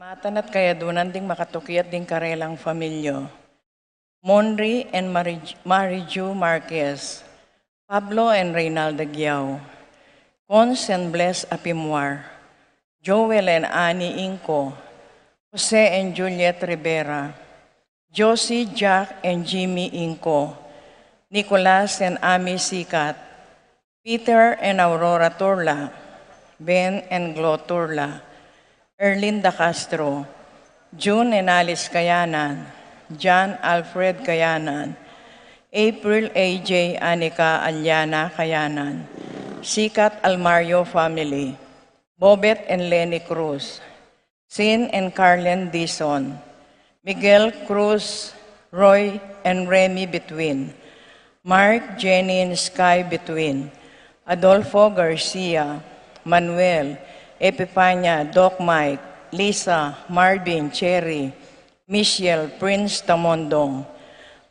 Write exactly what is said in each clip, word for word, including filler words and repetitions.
Atan at kayadunan ding makatuki at ding karelang familya. Monri and Mari-, Mariju Marquez, Pablo and Reynalda Giao, Cons and Bless Apimwar, Joel and Annie Inco, Jose and Juliet Rivera, Josie, Jack and Jimmy Inco, Nicolas and Ami Sikat, Peter and Aurora Turla, Ben and Glo Turla, Erlinda Castro, June and Alice Kayanan, John Alfred Kayanan, April, A J, Anika, Aliana Kayanan, Sikat Almario family, Bobet and Lenny Cruz, Sin and Carlen Dizon, Miguel Cruz, Roy and Remy Between, Mark, Jenny and Sky Between, Adolfo Garcia, Manuel, Epifania, Doc Mike, Lisa, Marvin, Cherry, Michelle, Prince Tamondong,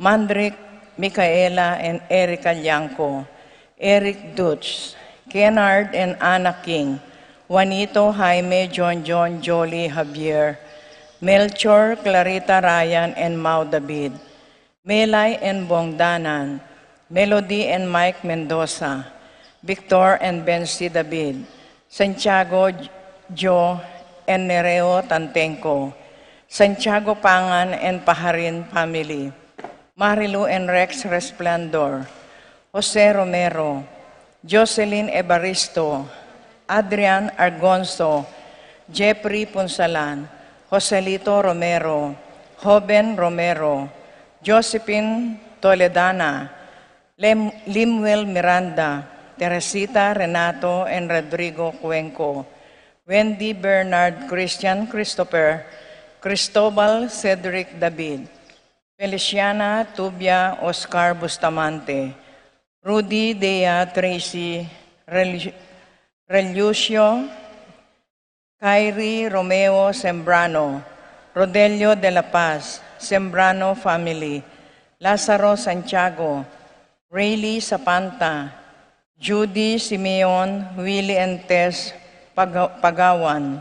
Mandrick, Micaela and Erica Liangco, Eric Dutch, Kennard and Anna King, Juanito, Jaime, John John, Jolie, Javier, Melchor, Clarita, Ryan and Mau David, Melay and Bongdanan, Melody and Mike Mendoza, Victor and Bensi David, Santiago, Joe and Nereo Tantenco, Santiago Pangan and Paharin family, Marilu and Rex Resplendor, Jose Romero, Jocelyn Evaristo, Adrian Argonzo, Jeffrey Punsalan, Joselito Romero, Joven Romero, Josephine Toledana, Lem-, Limuel Miranda, Teresita Renato and Rodrigo Cuenco, Wendy Bernard, Christian Christopher, Cristobal Cedric David, Feliciana Tubia Oscar Bustamante, Rudy Dea Tracy Rel-, Relucio, Kyrie Romeo Sembrano, Rodelio de la Paz, Sembrano family, Lazaro Santiago, Rayleigh Sapanta, Judy Simeon, Willie and Tess Paga-, Pagawan,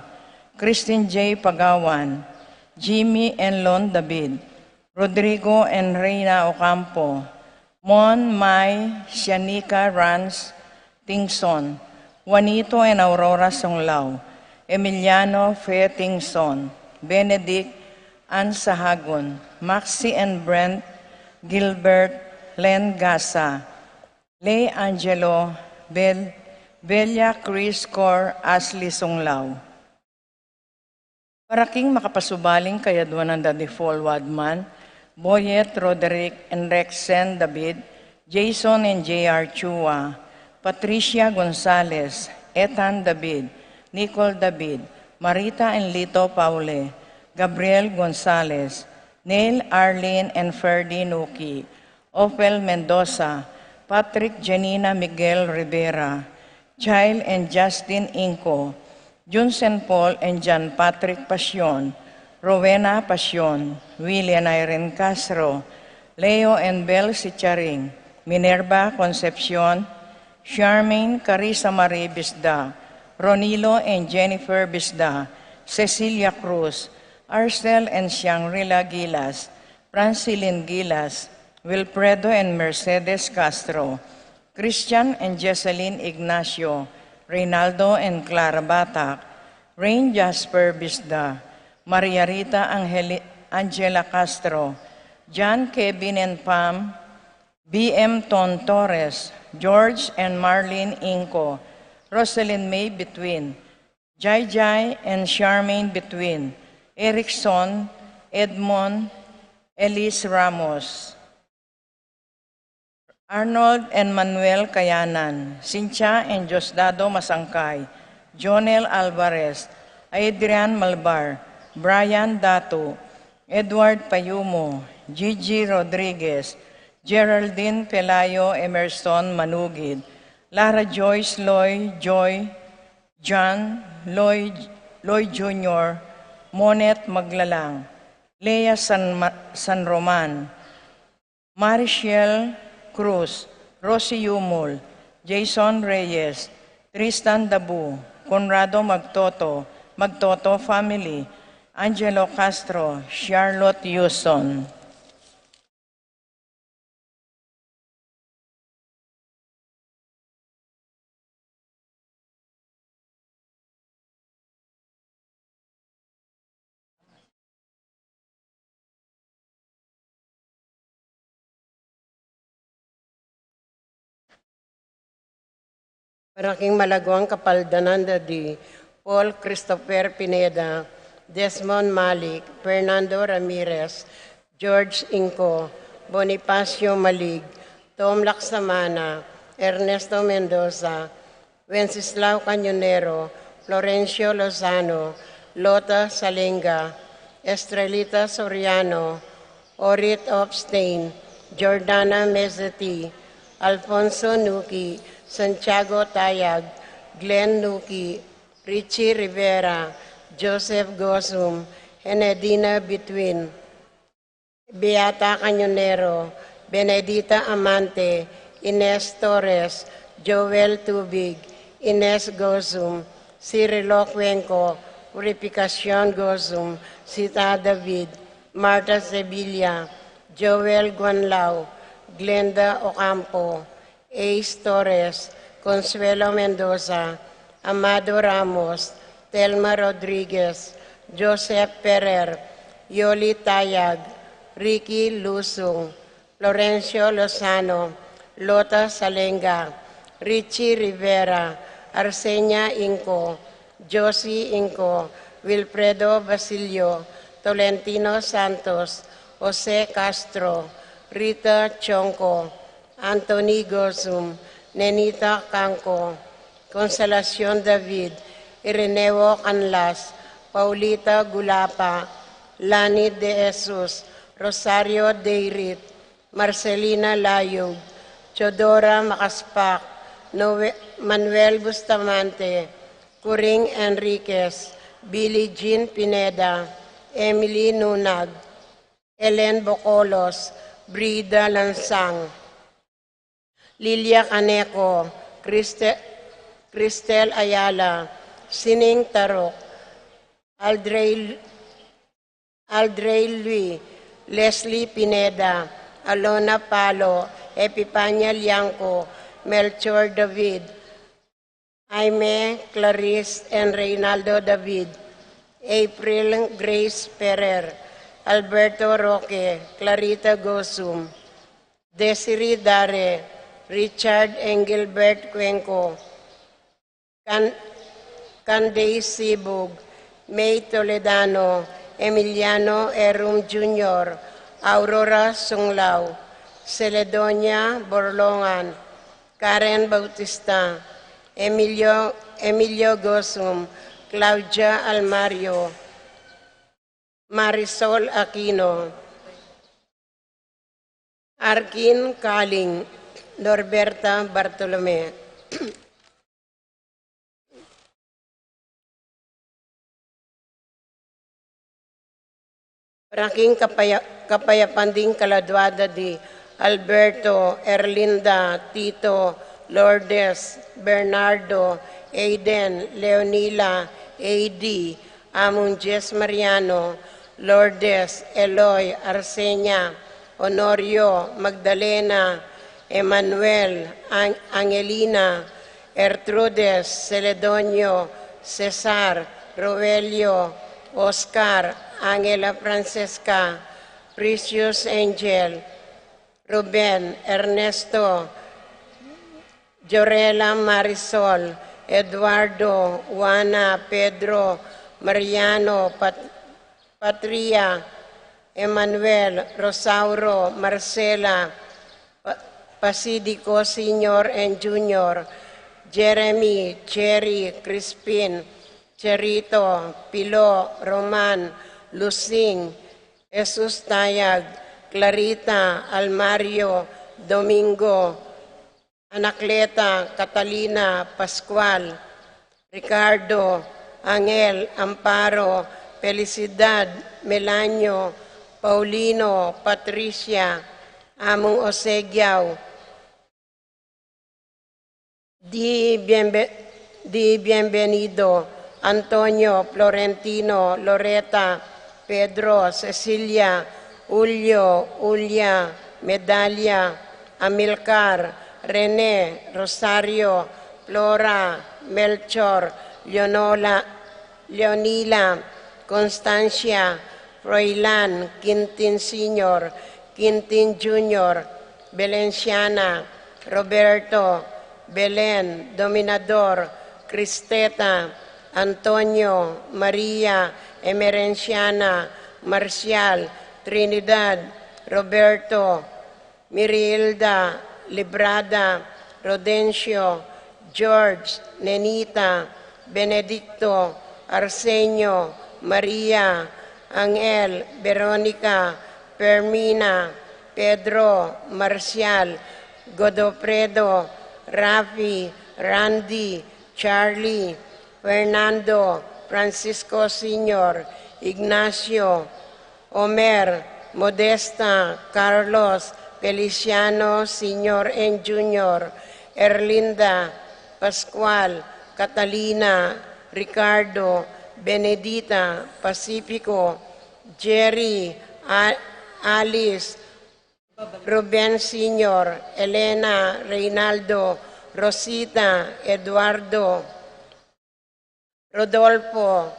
Christine J Pagawan, Jimmy and Lon David, Rodrigo and Reina Ocampo, Mon, Mai, Sianica Rans Tingson, Juanito and Aurora Songlao, Emiliano Fe Tingson, Benedict Ann Sahagun, Maxi and Brent Gilbert, Len Gasa, Lay Angelo, Bel-, Belia Chris Cor Ashley Songlao. Para king makapasubaling kayadwanan da Difol Wadman, Boyet Roderick and Rexen David, Jason and J R Chua, Patricia Gonzalez, Ethan David, Nicole David, Marita and Lito Paule, Gabriel Gonzalez, Neil, Arlene and Ferdy Nuki, Ophel Mendoza, Patrick Janina Miguel Rivera, Child and Justin Inco, Junsen Paul and John Patrick Pasion, Rowena Pasion, Willie and Irene Castro, Leo and Bel Sicharing, Minerva Concepcion, Charmaine Carissa Marie Bisda, Ronilo and Jennifer Bisda, Cecilia Cruz, Arcel and Shangri-La Gilas, Francilin Gilas, Wilfredo and Mercedes Castro, Christian and Jesseline Ignacio, Reynaldo and Clara Batak, Rain Jasper Bisda, Maria Rita Angeli-, Angela Castro, John Kevin and Pam, B M Ton Torres, George and Marlene Inco, Roselyn May Between, Jai Jai and Charmaine Between, Erickson, Edmond, Elise Ramos, Arnold and Manuel Kayanan, Cynthia and Diosdado Masangkay, Jonel Alvarez, Adrian Malbar, Brian Datu, Edward Payumo, Gigi Rodriguez, Geraldine Pelayo, Emerson Manugid, Lara Joyce, Loy, Joy, John, Loy, Loy Junior, Monet Maglalang, Lea San Ma-, San Roman, Marichelle Cruz, Rosie Yumul, Jason Reyes, Tristan Dabu, Conrado Magtoto, Magtoto family, Angelo Castro, Charlotte Yuson. Para king malaguang kapaldanan da di Paul Christopher Pineda, Desmond Malik, Fernando Ramirez, George Inco, Bonifacio Malig, Tom Laksamana, Ernesto Mendoza, Wenceslao Cañonero, Florencio Lozano, Lota Salenga, Estrelita Soriano, Orit Opstein, Jordana Mezeti, Alfonso Nuki, Santiago Tayag, Glenn Nuki, Richie Rivera, Joseph Gosum, Enedina Bitwin, Beata Cañonero, Benedita Amante, Ines Torres, Joel Tubig, Ines Gosum, Cirilo Cuenco, Purificacion Gosum, Sita David, Martha Sevilla, Joel Guanlao, Glenda Ocampo, Ace Torres, Consuelo Mendoza, Amado Ramos, Telma Rodriguez, Joseph Ferrer, Yoli Tayag, Ricky Lusung, Florencio Lozano, Lota Salenga, Richie Rivera, Arsenia Inco, Josie Inco, Wilfredo Basilio, Tolentino Santos, Jose Castro, Rita Chonco, Anthony Gosum, Nenita Canco, Consolacion David, Ireneo Canlas, Paulita Gulapa, Lani De Jesus, Rosario Deirit, Marcelina Layug, Teodora Macaspac, Noe-, Manuel Bustamante, Coring Enriquez, Billie Jean Pineda, Emily Nunag, Ellen Bocolos, Brida Lansang, Lilia Caneco, Christe-, Cristel Ayala, Sining Tarok, Aldrey, Aldrey Lui, Leslie Pineda, Alona Palo, Epipania Liangco, Melchor David, Jaime, Clarice and Reynaldo David, April Grace Ferrer, Alberto Roque, Clarita Gosum, Desiree Dare, Richard Engelbert Cuenco, Can-, Candace Sibug, May Toledano, Emiliano Erum Junior, Aurora Sunglao, Celedonia Borlongan, Karen Bautista, Emilio, Emilio Gosum, Claudia Almario, Marisol Aquino, Arkin Kaling, Norberta Bartolome. Para king kapaya-, kapayapan ding kaladua da di Alberto, Erlinda, Tito, Lourdes, Bernardo, Aiden, Leonila, A D, Among Jess Mariano, Lourdes, Eloy, Arsenia, Honorio, Magdalena, Emmanuel, Ang-, Angelina, Ertrudes, Celedonio, Cesar, Roelio, Oscar, Angela Francesca, Precious Angel, Ruben, Ernesto, Jorela, Marisol, Eduardo, Juana, Pedro, Mariano, Pat-, Patria, Emmanuel, Rosauro, Marcela, Pa-, Pasidico Senior and Junior, Jeremy, Jerry, Crispin, Cherito, Pilo, Roman, Lusing, Jesus Tayag, Clarita, Almario, Domingo, Anacleta, Catalina, Pascual, Ricardo, Angel, Amparo, Felicidad, Melanio, Paulino, Patricia, Among Osegiao, Di Bienve-, Di Bienvenido, Antonio, Florentino, Loreta, Pedro, Cecilia, Julio, Julia, Medalia, Amilcar, Rene, Rosario, Flora, Melchor, Leonola, Leonila, Constancia, Froilan, Quintin Senior, Quintin Junior, Belenciana, Roberto, Belen, Dominador, Cristeta, Antonio, Maria, Emerenciana, Marcial, Trinidad, Roberto, Mirilda, Librada, Rodencio, George, Nenita, Benedicto, Arsenio, Maria, Angel, Veronica, Fermina, Pedro, Marcial, Godofredo, Rafi, Randy, Charlie, Fernando, Francisco Senior, Ignacio, Omer, Modesta, Carlos, Feliciano Senior and Junior, Erlinda, Pascual, Catalina, Ricardo, Benedita, Pacifico, Jerry, A-, Alice, Ruben Senior, Elena, Reynaldo, Rosita, Eduardo, Rodolfo,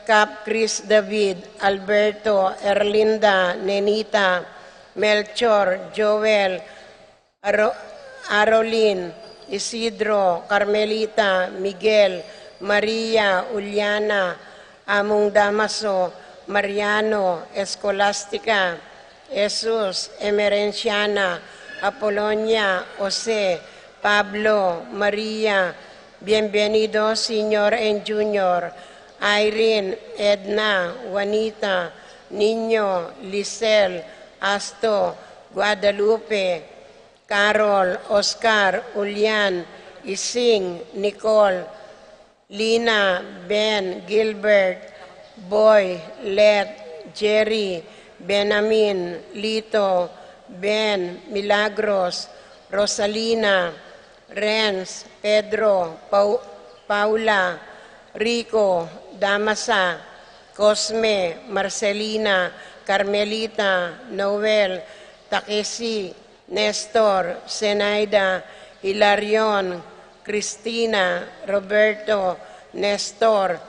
Cap, Chris, David, Alberto, Erlinda, Nenita, Melchor, Joel, Aro-, Arolin, Isidro, Carmelita, Miguel, Maria, Uliana, Among Damaso, Mariano, Escolastica, Jesus, Emerenciana, Apolonia, Jose, Pablo, Maria, Bienvenido Senior and Junior, Irene, Edna, Juanita, Niño, Lisel, Asto, Guadalupe, Carol, Oscar, Julian, Ising, Nicole, Lina, Ben, Gilbert, Boy, Let, Jerry, Benamin, Lito, Ben, Milagros, Rosalina, Renz, Pedro, Pau-, Paula, Rico, Damasa, Cosme, Marcelina, Carmelita, Noel, Takesi, Nestor, Zenaida, Hilarion, Cristina, Roberto, Nestor,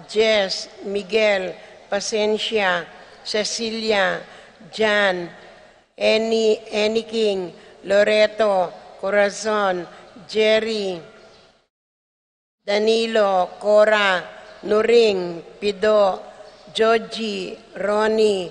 Jess, Miguel, Pasencia, Cecilia, Jan, Eni, Eniking, Loreto, Corazon, Jerry, Danilo, Cora, Nuring, Pido, Joji, Ronnie,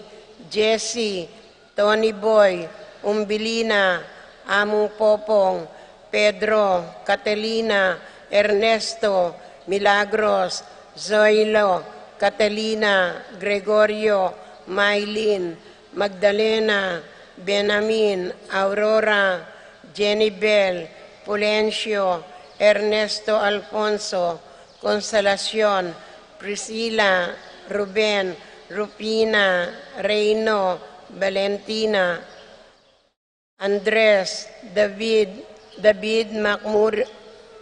Jesse, Tony Boy, Umbilina, Among Popong, Pedro, Catalina, Ernesto, Milagros, Zoilo, Catalina, Gregorio, Mailin, Magdalena, Benamin, Aurora, Jenny Bell, Pulencio, Ernesto, Alfonso, Consolacion, Priscila, Ruben, Rufina, Reino, Valentina, Andres, David, David Macmur-,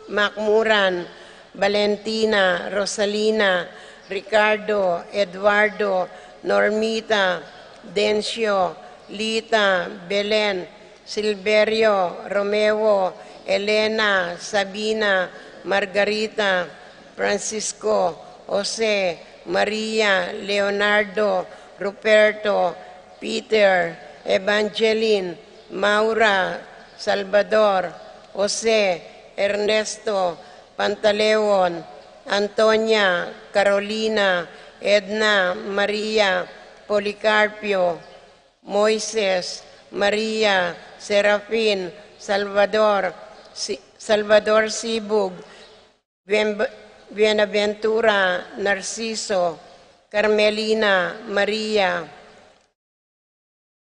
Macmuran, Valentina, Rosalina, Ricardo, Eduardo, Normita, Dencio, Lita, Belen, Silverio, Romeo, Elena, Sabina, Margarita, Francisco, Jose, Maria, Leonardo, Ruperto, Peter, Evangeline, Maura, Salvador, Jose, Ernesto, Pantaleon, Antonia, Carolina, Edna, Maria, Policarpio, Moises, Maria, Serafin, Salvador, Si-, Salvador Sibug, Buen-, Buenaventura, Narciso, Carmelina, Maria,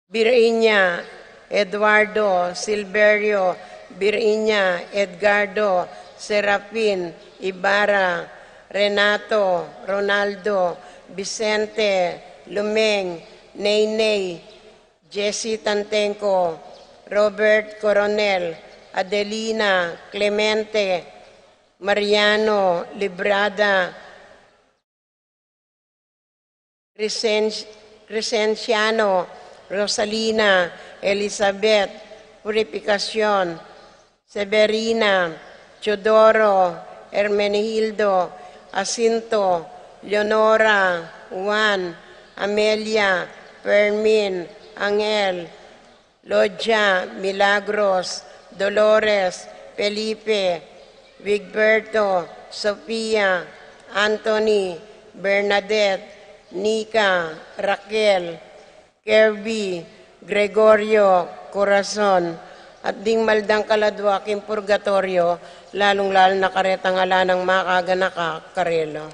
Virginia, Eduardo, Silverio, Virginia, Edgardo, Serafin, Ibarra, Renato, Ronaldo, Vicente, Lumeng, Neyney, Jesse Tantenco, Robert Coronel, Adelina, Clemente, Mariano, Librada, Crescen-, Crescenciano, Rosalina, Elizabeth, Purificacion, Severina, Teodoro, Hermenegildo, Jacinto, Leonora, Juan, Amelia, Fermin, Angel, Lodia, Milagros, Dolores, Felipe, Wigberto, Sofia, Anthony, Bernadette, Nica, Raquel, Kirby, Gregorio, Corazon, at ding maldang kaladua king purgatorio, lalung-lalu na karetang ala nang makaganaka karela.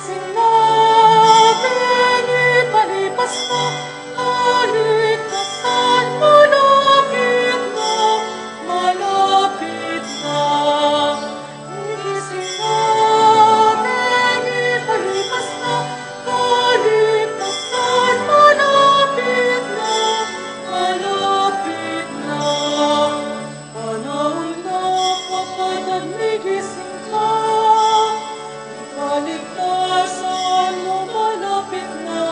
Sinabi ni, palipas na, kaligtasan malapit na, malapit na. Sinabi ni, palipas na, kaligtasan malapit na, malapit na. Panaun na, kapatad, migising ka. Kaligtasan mu malapit na.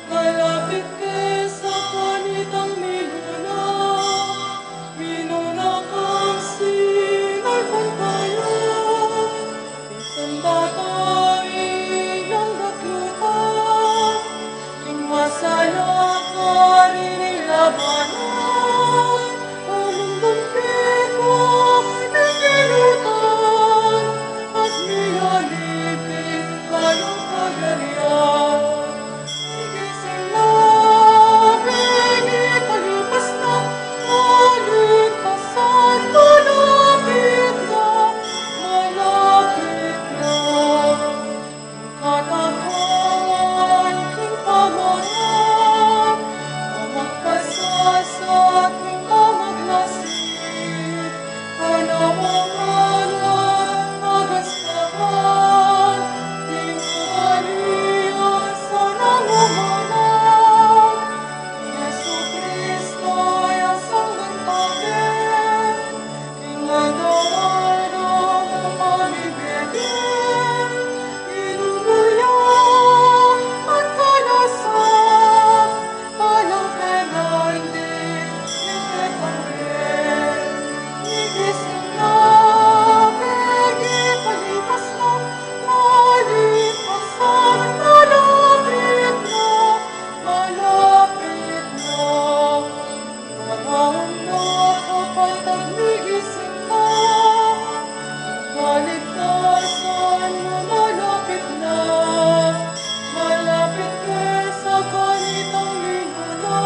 Malapit ke sa kanitang minuna. Minuna kang sinalpantaya. Isang bata inyang daklutan, ing masalakit ing labanan, umungkit ka ning kilutan, at miyaliping kayang kayarian. Migising na, palipas na, kaligtasan malapit na, malapit na. Katapangan king pamayan, pamagpasasa king pamaglasing, kanabangan at pagastaman, king umalias a nangumanan, Jesucristo, ya sang mantabe, king aldo-aldo mung pamibie, inumu ya at kalasag, alang penandi ning ketang bie. Migising na, pegi palipas na, kaligtasan malapit na, malapit na. Panaun na, kapatad, migising ka. Kaligtasan mu malapit na. Malapit ke sa kanitang minuna.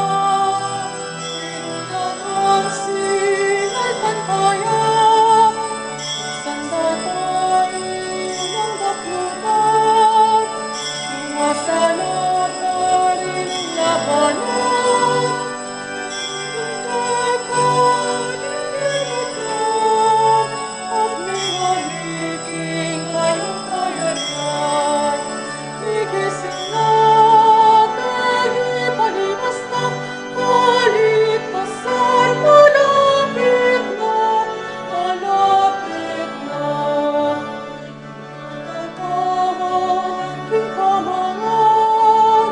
Minuna kang sinalpantaya. Isang bata inyang daklutan, ing masalakit ing labanan, umungkit ka ning kilutan, at miyaliping kayang kayarian. Migising na, pegi palipas na, kaligtasan malapit na, malapit na. Katapangan king pamayan,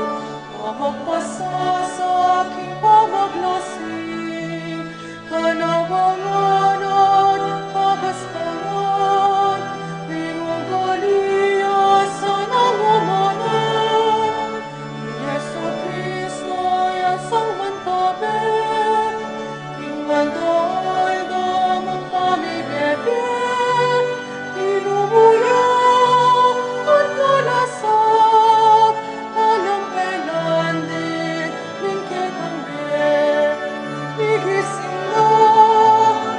pamagpasasa king pamaglasing, kanabangan at pagastaman, king umalias a nangumanan, Jesucristo, ya sang mantabe, king aldo-aldo mung pamibie, inumu ya at kalasag, alang penandi ning ketang bie. Migising na,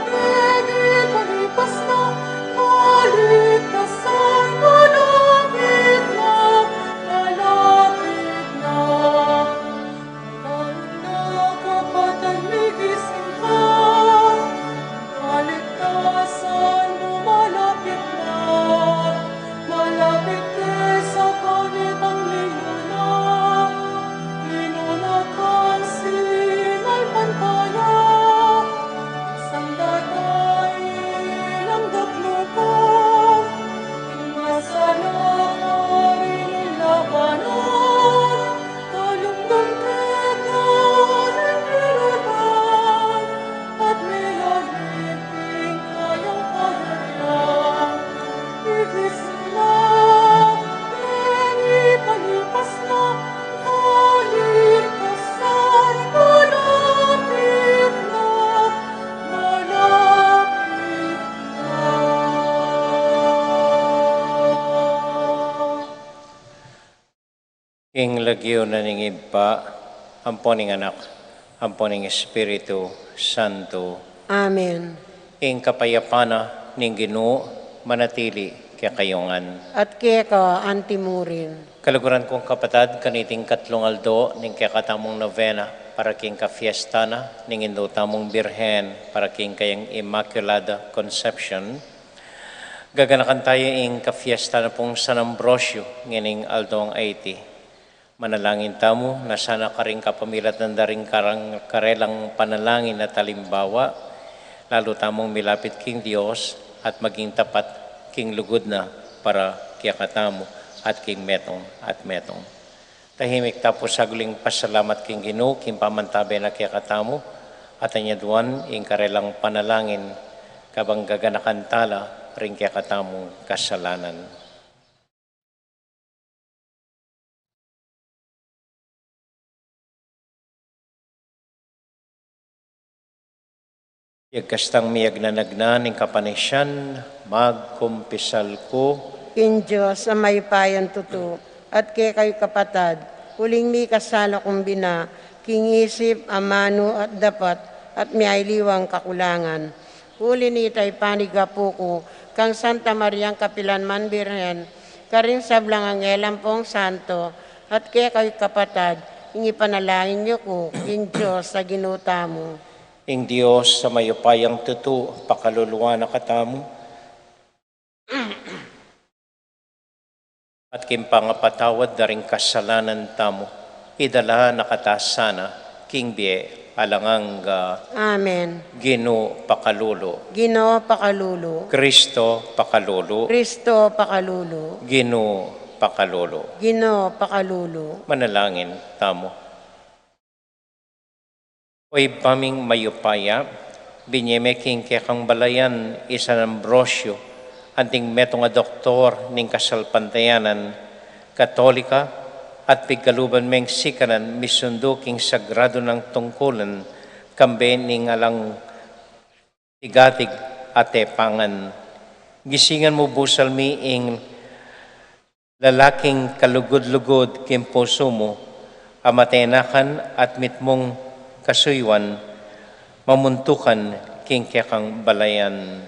pegi palipas na, kaligtasan malapit na, malapit na. Panaun na, kapatad, migising ka. Kaligtasan mu malapit na. Malapit ke sa kanitang minuna. Minuna kang sinalpantaya. Isang bata inyang daklutan, ing masalakit ing labanan, talumdum ke king kilutan, at miyaliping kayang kayarian. Migising na, pegi palipas na, kaligtasan malapit na, malapit na. King lagyu na ning Ibpa, ampo ning Anak, ampo ning Espiritu Santo. Amen. Ing kapayapan na ning Ginu manatili Kekayu ngan. At keka antimurin. Kaluguran kung kapatad, kaniting katlung aldo ning kekatamung novena para king kafiesta na ning Indu tamung Birhen para king kayang Immaculada Concepcion, gaganakan tayu ing kafiesta na pung San Ambrosio ngening aldong aiti. Manalangin tamu, na sana karing kapamilatan da ring karang karelang panalangin at alimbawa, lalu tamung milapit king Dios at maging tapat king lugud na para kekatamu at king metung at metung. Tahimik tapu saguling pasalamat king Ginu king pamantabe na kekatamu, at anyaduan ing karelang panalangin kabang gaganakan tala ring kekatamung kasalanan. Yagkastang miyagnanagnan ing kapanisian, magkumpisal ku king Dios a mayupayang tutu, at kekayu kapatad, uling mikasala kung bina, king isip, amanu, at dapat, at miyaliwang kakulangan. Uli nita ipanigapu ku kang Santa Mariang kapilan man Birhen, karing sablang anghel ampong santo, at kekayu kapatad, ing ipanalangin yu ku king Dios a Ginu tamu. Ing Dios a mayupayang tutu, pakaluluan na katamu. At king pangapatawad da ring kasalanan tamu, idala na kata sana king bie alang angga. Amen. Ginu pakalulu. Ginu pakalulu. Kristo pakalulu. Kristo pakalulu. Ginu pakalulu. Ginu pakalulu. Manalangin tamu. O Ibpa ming mayupaya, binye me king kekang balayan i San Ambrosio, anting metung a doktor ning kasalpantayanan Katolika, at pigkaluban meng sikanan misundu king sagradu nang tungkulan, kambe ning alang tigatig a tepangan. Gisingan mu busal mi ing lalaking kalugud-lugud king pusu mu, a matenakan at mitmung kasuyuan, mamuntukan king kekang balayan.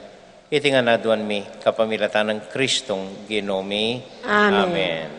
Iti ngan aduan mi kapamilatan nang Kristong Ginu mi. Amen. Amen.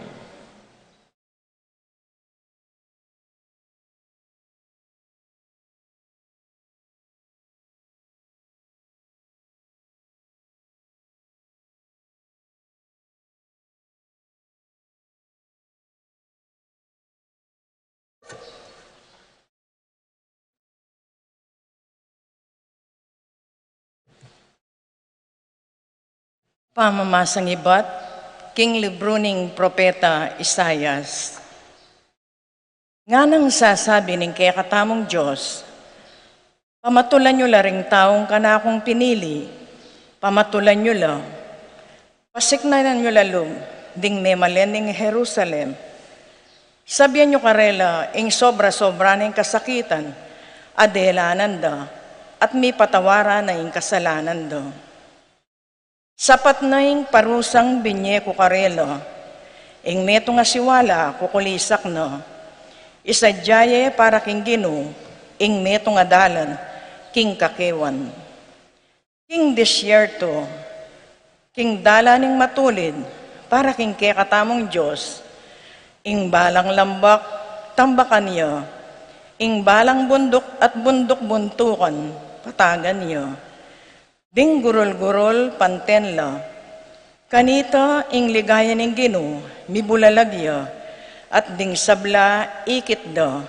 Pamamasang ibat king libru ning propeta Isaias. Nganang sasabi ning kekatamung Dios, "Pamatulan yu la ring taung kanakung pinili, pamatulan yu la, pasiknan yu la lub ding memalen ning Jerusalem. Sabian yu karela ing sobra-sobra ning kasakitan a delanan da, at mipatawaran na ing kasalanan da." Sapat na ing parusang binye ku karela, ing metung a siwala kukulisak na. Isadia ye para king Ginu ing metung a dalan king kakewan. King disyerto, king dalan ning matulid para king kekatamung Dios, ing balang lambak, tambakan ya, ing balang bunduk at bunduk buntukan, patagan ya. Ding gurul-gurul, panten la. Kanita ing ligaya ning Ginu mibulalag ya, at ding sabla ikit da.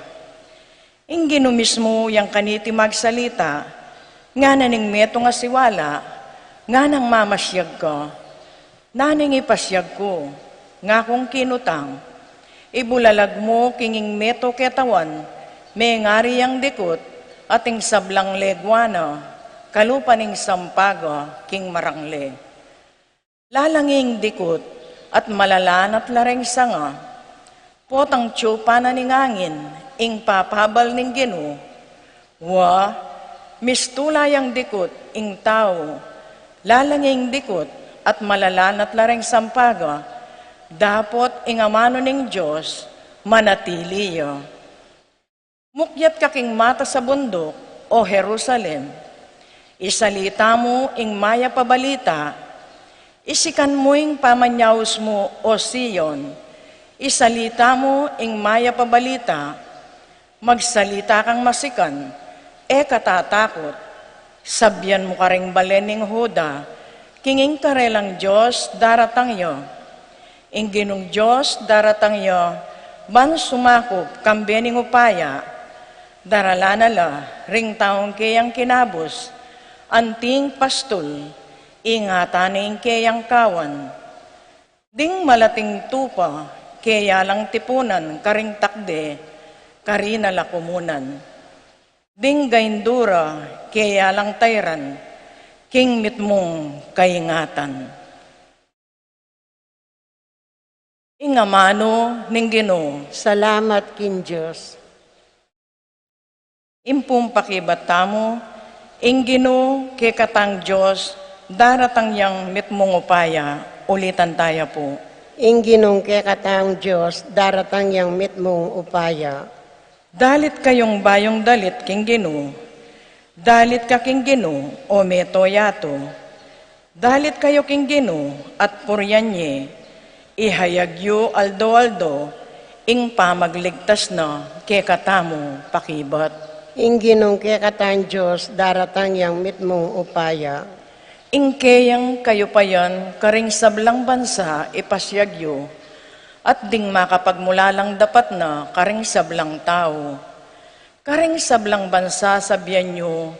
Ing Ginu mismu yang kaniti magsalita, ngana ning metung a siwala, nganang mamasyag ka. Nanu ing ipasiag ku, ngakung kinutang? Ibulalag mu king ing meto ketawan, mengari yang dikut, at ing sablang legua na, kalupa ning sampaga king marangle. Lalangi ing dikut, at malalanat la reng sanga. Potang tiyupa na ning angin ing papabal ning Ginu. Wa, mistula yang dikut ing tau, lalangi ing dikut at malalanat la reng sampaga, dapot ing amanu ning Dios manatili ya. Mukyat ka king matas a bunduk, O Jerusalem, isalita mu ing mayap a balita, Isikan mu ing pamanyaus mu, O Sion, isalita mu ing mayap a balita, magsalita kang masikan, e ka tatakut, sabyan mu karing bale ning Juda, king ing karelang Dios daratang ya. Ing Ginung Dios daratang ya, ban sumakup kambe ning upaya, daralan na la ring taung keyang kinabus, anting pastul, ingatan ne ing keyang kawan. Ding malating tupa, keya lang tipunan karing takde, karin na la kumunan. Ding gaindura, keya lang tairan, king mitmung kaingatan. Ing amanu ning Ginu. Salamat king Dios. Ing pung pakibat tamu, ing Ginu kekatang Dios, daratang yang mitmung upaya, ulitan taya pu. Ing Ginung kekatang Dios, daratang yang mitmung upaya. Dalit kayung bayung dalit king Ginu. Dalit ka king Ginu, o meto yatu. Dalit kayu king Ginu at purian ye. Ihayag yu aldo-aldo ing pamagligtas na kekatamu pakibat. Ing Ginung kekatang Dios, daratang yang mitmung upaya. Ing keyang kayupayan karing sablang bansa ipasiag yu, at ding makapagmulalang dapat na karing sablang tau. Karing sablang bansa sabian yu,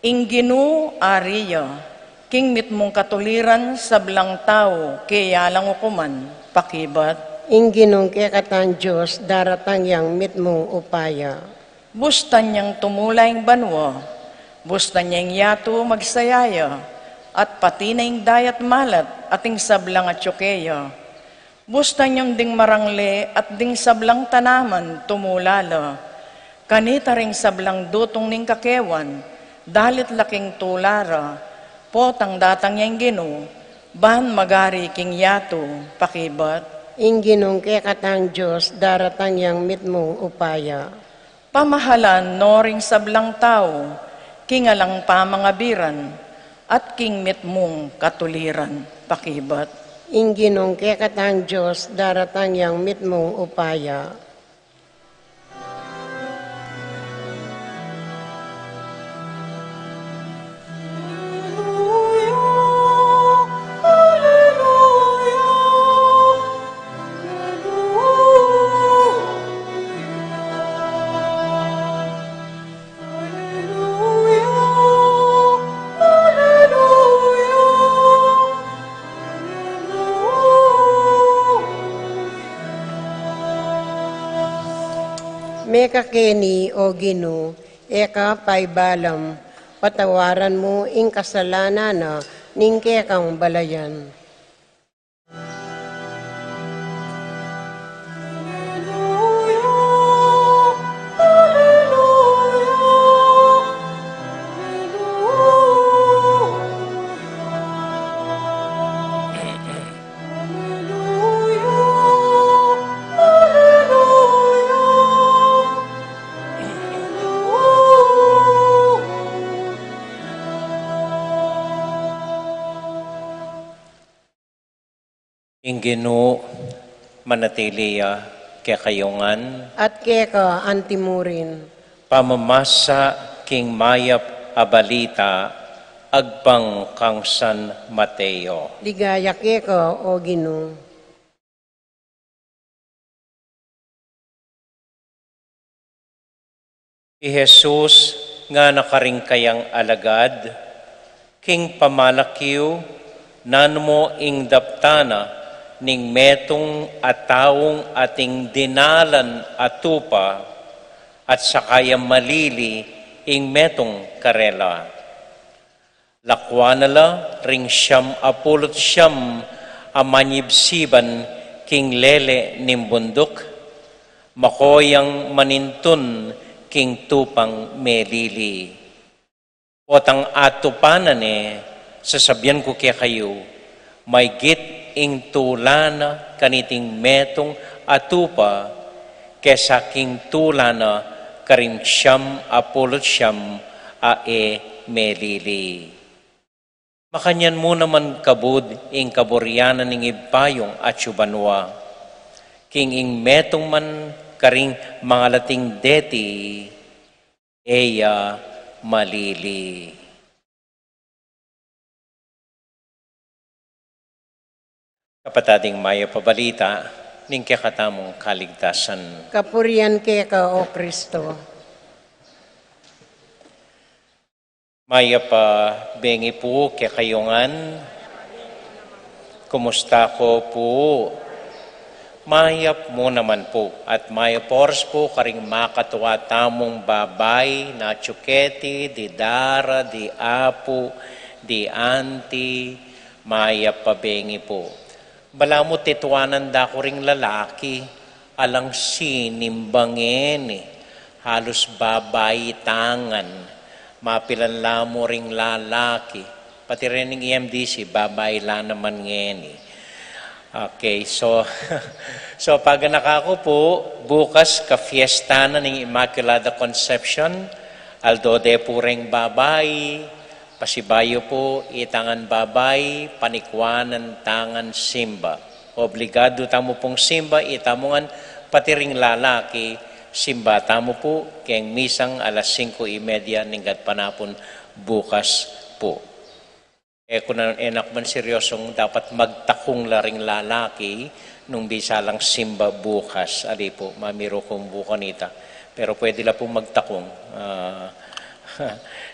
ing Ginu ari ya, king mitmung katuliran sablang tau keya lang ukuman pakibat. Ing Ginung kekatang Dios, daratang yang mitmung upaya. Bustan yang tumula ing banua, bustan yang yatu magsaya ya, at pati na ing dayat malat at ing sablang atyu keya. Bustan yang ding marangle at ding sablang tanaman tumula la. Kanita ring sablang dutung ning kakewan, dalit la king tula ra, potang datang yang Ginu, ban magari king yatu pakibat. Ing Ginung kekatang Dios, daratang yang mitmung upaya. Pamahalan no ring sablang tau, king alang pamangabiran, at king mitmung katuliran pakibat. Ing Ginung kekatang Dios, daratang yang mitmung upaya. Mekakeni, o Ginu, e ka paibalam, patawaran mu ing kasalanan na ning kekang balayan. Ing Ginu manatili ya kekayu ngan. At keka antimurin. Pamamasa king mayap a balita agpang kang San Mateo. Ligaya keka, o Ginu. I Jesus ngana karing kayang alagad, king pamalak yu, nanu mu ing daptan na ning metung a taung ating dinalan a tupa, at saka ya malili ing metung karela. Lakuan na la ring siam a pulu't siam a manyibsiban king lele ning bunduk, mako yang manintun king tupang melili. Potang atupan na ne, sasabian ku kekayu, maygit ing tula na kaniting metung a tupa, kesa king tula na karing siam a pulu't siam a e melili. Makanyan mu naman kabud ing kaburian ning Ibpa yung atsu banua. King ing metung man karing mangalating deti, e ya malili. Kapatad, ing mayap a balita ning kekatamung kaligtasan. Kapurian keka, O Kristo. Mayap a bengi pu kekayu ngan. Kumusta ko pu? Mayap mu naman pu, at mayap a oras pu karing makatua tamung babai, natsu keti, di Dara, di Apu, di Anti, mayap a bengi pu. Balamu tituanan da ku ring lalaki, alang sinimba ngeni, halus babai tangan, mapilan la mu ring lalaki, pati rin ing E M D C, babai la naman ngeni. Okay, so, so paganaka ku pu, bukas kapiesta na ning Immaculada Concepcion, aldo de pu reng babai, pasibayu pu, itang ngan babai, panikuanan tang ngan simba. Obligadu tamu pung simba, itamu ngan pati ring lalaki, simba tamu pu, keng misang alas singko y media ning gatpanapun bukas pu. E ku na, e na ku man seryosong dapat magtakung la ring lalaki nung bisa lang simba bukas. Ali pu, mamiru ku pu kanita. Pero pwede la pu magtakung. Ah,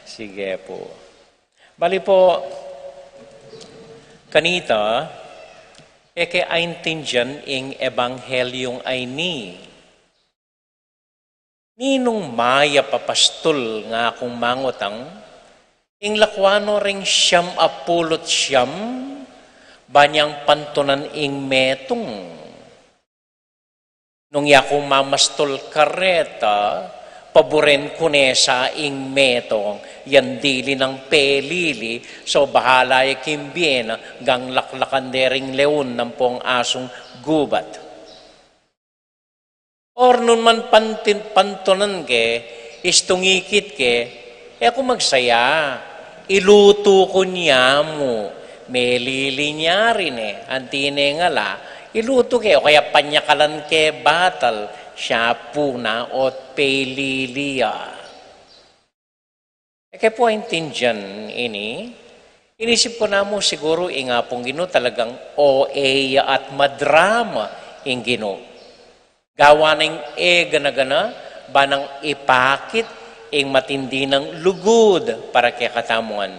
sige pu. Bali pu, kanita, e ke aintindian ing ebanghelyung a ini. Ninung mayap a pastul, ngakung mangutang, ing lakwan no ring siam a pulu't siam, ba nyang pantunan ing metung? Nung yaku mamastul kareta, paburen ku ne sa ing metung, yan dili nang pelili, so bahala ya king bie na, gang laklakan de ring leon ampong asung gubat. Or nung man pantin-, pantunan ke, istung ikit ke, e ku magsaya, ilutu ku nya mu, melili nya rin e, anti ne ngala, ilutu ke, o kaya panyakalan ke batal, siya pu na ot pelili ya. E ke pu aintindian ini, inisip ku namu siguru ing Apung Ginu talagang O A ya at madrama ing Ginu. Gawa neng e gana-gana, ba nang ipakit ing matindi nang lugud para kekatamu ngan.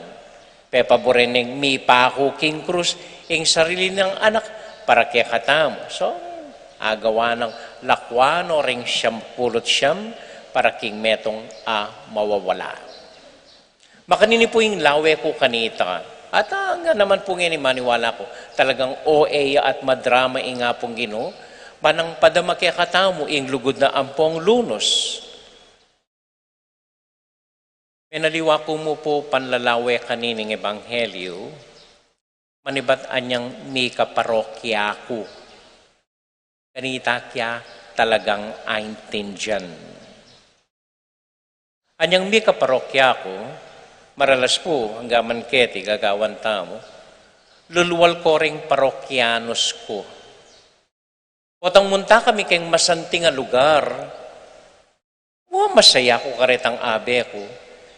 Pepaburen neng mipaku king krus ing sarili nang anak para kekatamu. So, agawa nang lakwan no ring siam pulu't siam para king metung a mawawala. Makanini pu ing lawe ku kanita. At, ah, nga naman pu ngeni maniwala ku, talagang O A ya at madrama ing Apung Ginu, ba nang padama kekatamu ing lugud na ampong lunus. Menaliwa ku mu pu panlalawe kanining ebanghelyu, manibat anyang mika parokya ku. Kanita kya talagang aintindian. Anyang mika parokya ku, maralas pu, angga man keti gagawan tamu, lulwal ko ring parokyanus ku. Potang munta kami keng masanting a lugar, wa, masaya ku karetang abe ku,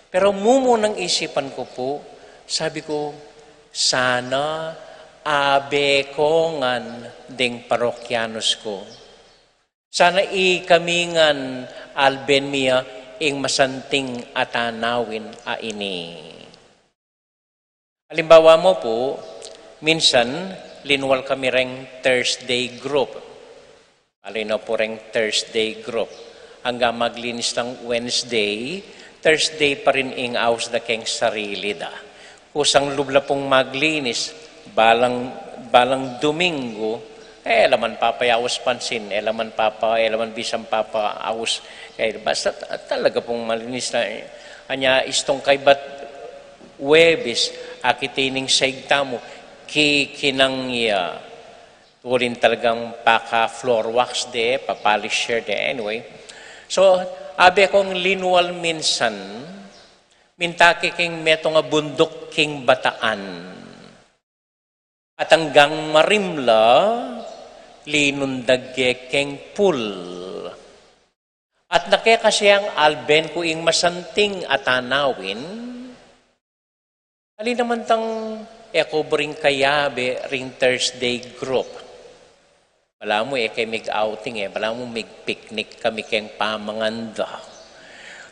pero mumunang isipan ku pu, sabi ku, sana abe ko ngan ding parokyanus ku. Sana ikami ngan alben mi ya ing masanting a tanawin a ini. Alimbawa mu pu, minsan linwal kami reng Thursday group. Alino pu reng Thursday group. Angga maglinis nang Wednesday, Thursday pa rin ing aus da keng sarili da. Kusang lub la pung maglinis, balang, balang Domingo, e la man papa yaus pansin, e la man papa, e la man bisang papa aus. E, basta ta-, talaga pung malinis na, e. Anya istung kaybat Huwebes, akit ining saig tamu, kikinang ya. Tulin talagang paka-floor wax de, pa-polish de, anyway. So, abe kung linwal minsan, minta ke king metung a bunduk king Bataan. At anggang marimla, linundag ke keng pul. At nakekasiang alben ku ing masanting a tanawin, ali naman tang e ku buring kayabe ring Thursday group. Balamu e ke mig-outing e, balamu mig-picnic kami keng pamangan da.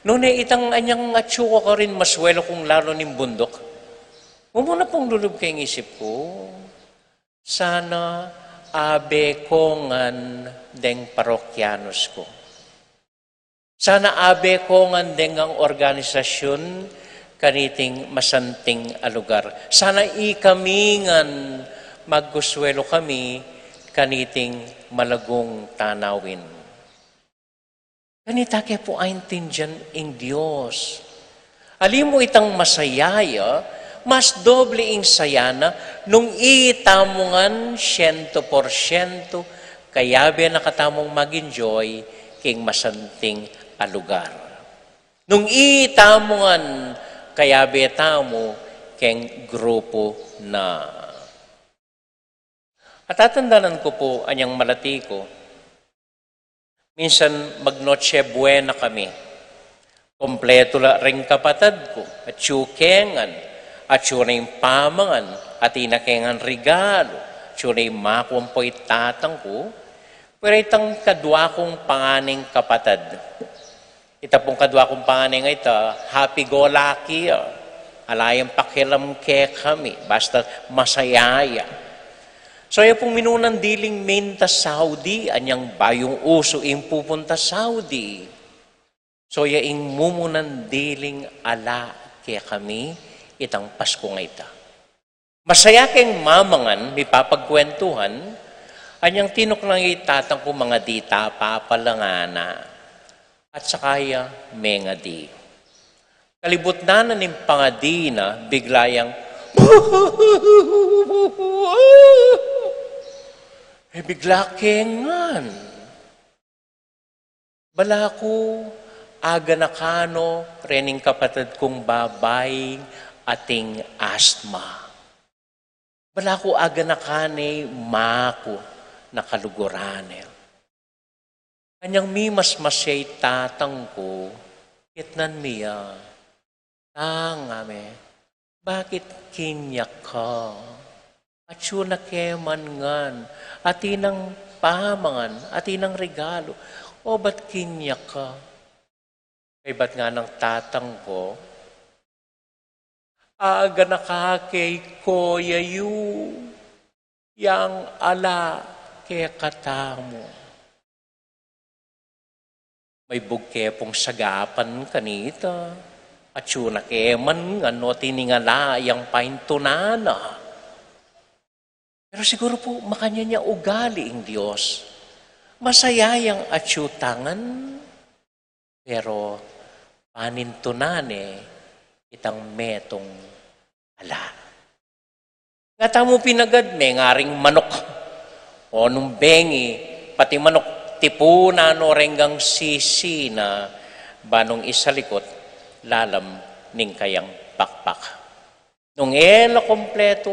Nune itang anyang atsu ku karin, maswelu kung lalu ning bunduk. Mumuna pung lulub keng isip ku, sana abe ko ngan deng parokyanus ku. Sana abe ko ngan deng organisasyun kaniting masanting a lugar. Sana ikami ngan magkuswelu kami kaniting malagung tanawin. Kanita ke pu aintindian ing Dios. Ali mu itang masaya ya, mas doble ing saya na nung itamu ngan syentu porsyentu kayabe na katamung mag-enjoy king masanting a lugar. Nung itamu ngan kayabe tamu keng grupu na. At tatandanan ku pu anyang malati ku, minsan mag-Noche Buena kami. Kompletu la ring kapatad ku, atsu ke ngan, atsu na ing pamangan, atin na ke ngan regalu, atsu na ing maku ampo i tatang ku, pero itang kadwa kung panganeng kapatad. Ita pung kadwa kung panganeng a ita, happy-go-lucky ya. Ala yang pakialam kekami, basta masaya ya. So, ya pung minunan diling minta Saudi, anyang bayung usu ing pupunta Saudi. So, ya ing mumunan diling ala kekami itang Pasku a ita. Masaya keng mamangan, mipapagkwentuhan, anyang tinuknang i tatang ku mangadi ta pa pala ngana. At saka ya mengadi. Kalibutnan na ning pangadi na, bigla yang, e bigla ke ngan. Bala ku aganakan no rening kapatad kung babai ating asthma. Bala ku aganakan ne maku na kaluguran ne. Anyang mimasmas ya i tatang ku, ketnan mi ya. Tang, ame, bakit kinyak ka? Atsu na ke man ngan, atin nang pamangan, atin nang regalu, o ba't kinyak ka? Kaybat nganang tatang ku, aganaka ke iko ya yu, yang ala kekatamu. Maibug ke pung sagapan kanita, atsu na ke man ngan no tining ala yang paintunan na. Pero siguru pu, makanyan ya ugali ing Dios. Masaya yang atsu ta ngan, pero panintunan ne itang metung ala. Nga tamu pinagad mengaring manuk. O nung bengi, pati manuk tipunan no renggang sisi na ba nung isalikut lalam ning kayang pakpak. Nung e la kompletu,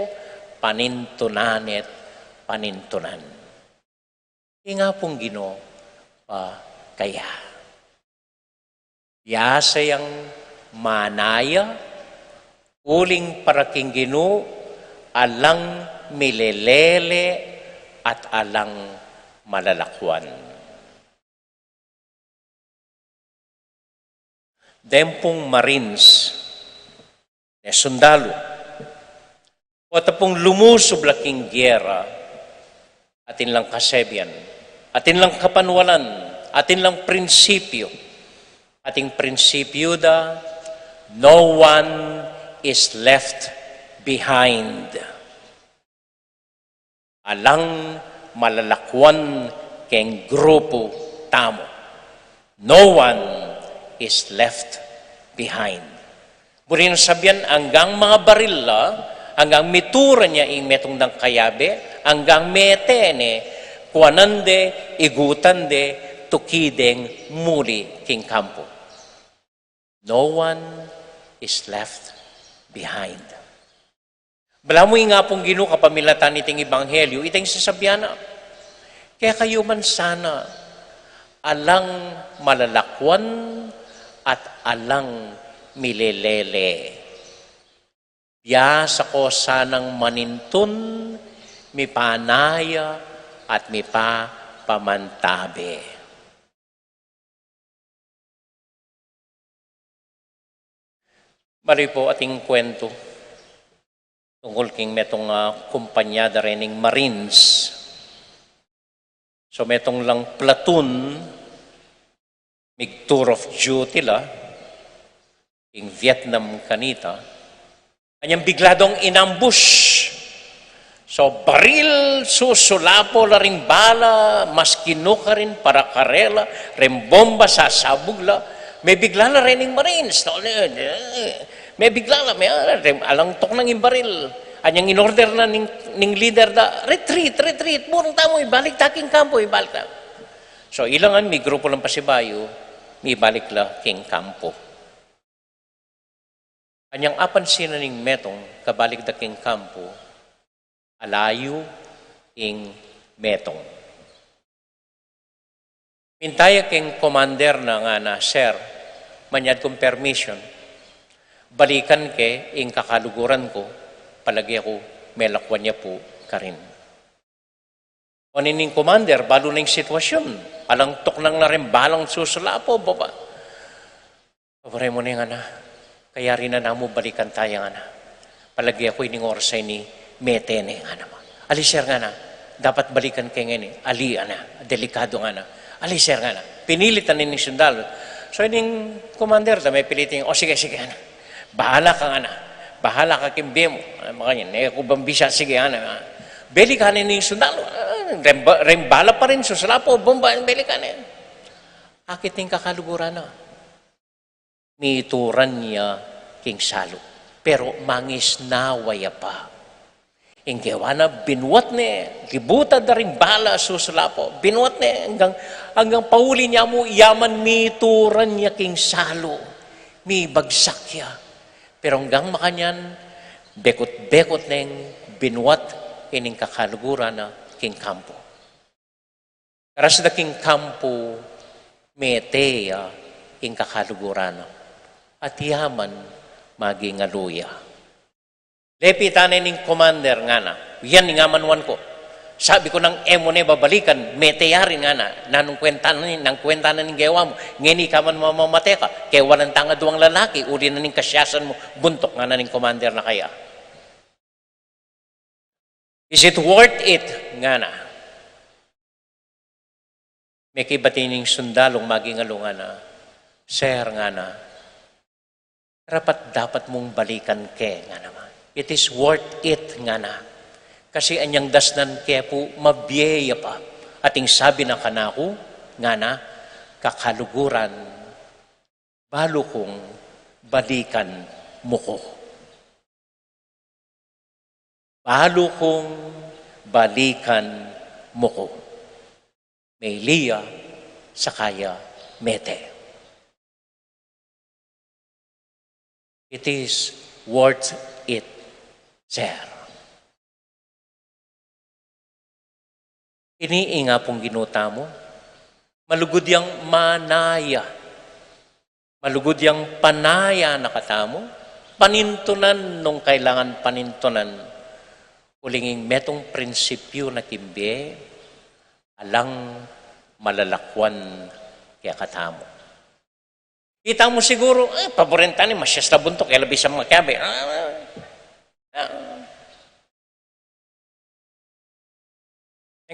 panintunan ne't panintunan. Ing Apung Ginu pa kaya. Biasa yang manaya, uling para king Ginu, alang milelele at alang malalakuan. Deng pung Marines, ne sundalu, o ta pung lumusub la king gera, atin lang kasebian, atin lang kapanwalan, atin lang prinsipyu, atin prinsipyu da, no one is left behind. Alang malalakuan keng grupu tamu. No one is left behind. Buri nang sabian, anggang mangabaril la, anggang mituran ya ing metung dang kayabe, anggang mete ne, kuanan de, igutan de, tuki deng muli king kampu. No one is left behind. Balamu ing Apung Ginu kapamilatan niting ebanghelyu, ita ing sasabian na, kekayu man sana, alang malalakuan at alang milelele. Biasa ko sanang manintun, mipanaya at mipapamantabe. Bali pu ating kuwentu tungkul king metung, ah, kumpanya da rening Marines. So metung lang platoon, mig tour of duty la, king Vietnam kanita, anyang bigla dang in-ambush. So, baril, susulapo la ring bala, maski nu karin para karela, ring bomba sasabug la, mebigla la rening Marines, no? Mebigla la, me, alang tuknang ing baril. Anyang in-order na ning, ning leader da, retreat, retreat, burung tamu, ibalik ta king kampo, ibalik ta. So, ila ngan migrupu lang pasibayu, mibalik la king kampo. Anyang apansinan ning metung, kabalik da king kampo, ala yu ing metung. Minta ya king commander na, ngana, "Sir, manyad kung permission, balikan ke ing kakaluguran ku, palage ku melakuan ya pu karin." Ngana ning commander, balu na ing sitwasyun. Alang tuknang na ring balang susulapo, baba. Pabore mu ne, ngana. Kayari na namu balikan taya, ngana. Palage ku ining oras a ini mete ne, ngana. Ali, sir, ngana. Dapat balikan ke ngeni. Ali, ngana. Delikadu, ngana. Ali, sir, ngana. Pinilit na ning sundalu. So, ining commander, da, mepilitan, o, sige, sige, ngana. Bahala ka, ngana. Bahala ka king bie mu. Ah, makanyan, e ku bang bisa, sige, ngana. Belikan ne ning sundalu. Ah, reng ba-, reng bala pa rin, susulapo, bomba, belikan ne. Akit ing kakaluguran na. Mituran ya king salu. Pero mangisnawa ya pa. Ing gewa na, binuat ne, libutan da ring bala, susulapo. Binuat ne, anggang, anggang pauli ne mu, ya man mituran ya king salu. Mibagsak ya. Pero anggang makanyan, bekut-bekut neng binuat ining kakaluguran na king kampo. Karas da king kampo, mete ya ing kakaluguran na. At ya man, magingalu ya. Lepitan ne ning commander, ngana. Yan ing amanuan ku. Sabi ku nang e mu ne babalikan, mete ya rin, ngana. Nanung kwenta na ning, nang kwenta na ning gewa mu. Ngeni ka man mamamate ka. Kewalan tang aduang lalaki, uli na ning kasyasan mu. Buntuk, ngana ning commander na kaya. Is it worth it? Ngana. Mekibat ining sundalung magingalu, ngana. Sir, ngana. Karapat-dapat mung balikan ke, ngana man. It is worth it, ngana. Kasi anyang dasnan ke pu, mabie ya pa. At ing sabi na kanaku, ngana, kakaluguran, balu kung balikan mu ku. Balu kung balikan mu ku. Meli ya, saka ya mete. It is worth it, sir. Ini ing Apung Ginu tamu, malugud yang manaya. Malugud yang panaya na katamu, panintunan nung kailangan panintunan, uling ing metung prinsipyu na king bie, alang malalakuan kekatamu. Ita mu siguru, e, paboren ta ne, masyas ta buntuk, e la bisang makiabe. Ah, ah.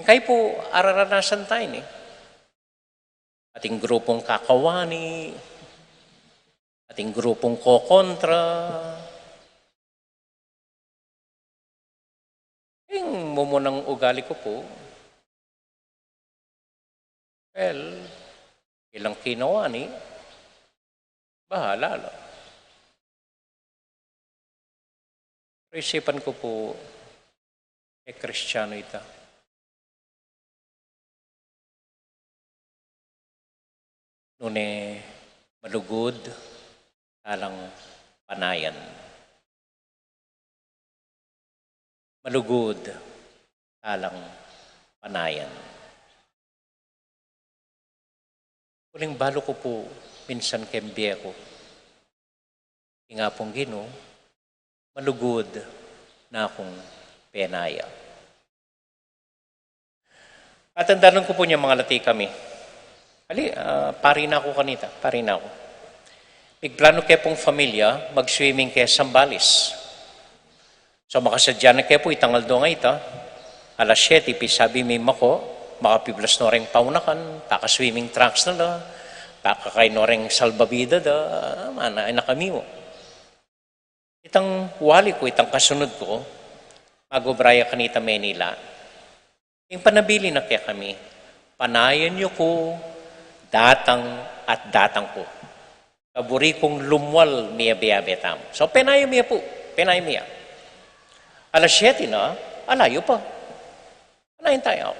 Ing kayu pu, araranasan ta ini. Ating grupung kakawani, ating grupung kokontra. Ing mumunang ugali ku pu, well, ilang kinawani, bahala la. Pero isipan ku pu, e Kristiyanu ita. Nune malugud, alang panayan. Malugud talang panayan. Uling balu ku pu minsan keng bie ku, ing Apung Ginu, malugud na kung penaya. Atandanan ku pu nya mangalati kami. Ali, ah, pari na ku kanita, pari na ku. Migplanu ke pung familia, mag-swimming ke Zambales. So, makasadya na ke pu itang aldo a ita, alas siyete, pisabi mi mako, makapiblas no reng paunakan, paka-swimming trunks na la, pakakain no reng salbabida da, mana, ay na kami mu. Itang wali ku, itang kasunud ku, mag-obra ya kanita Manila. Ing panabilin na kekami, panayan yu ku datang at datang ku. Kaburi kung lumwal miyabe-yabe tamu. So, penaya mi ya pu, penaya mi ya. Alas siyete na, ala yu pa. Panayan taya.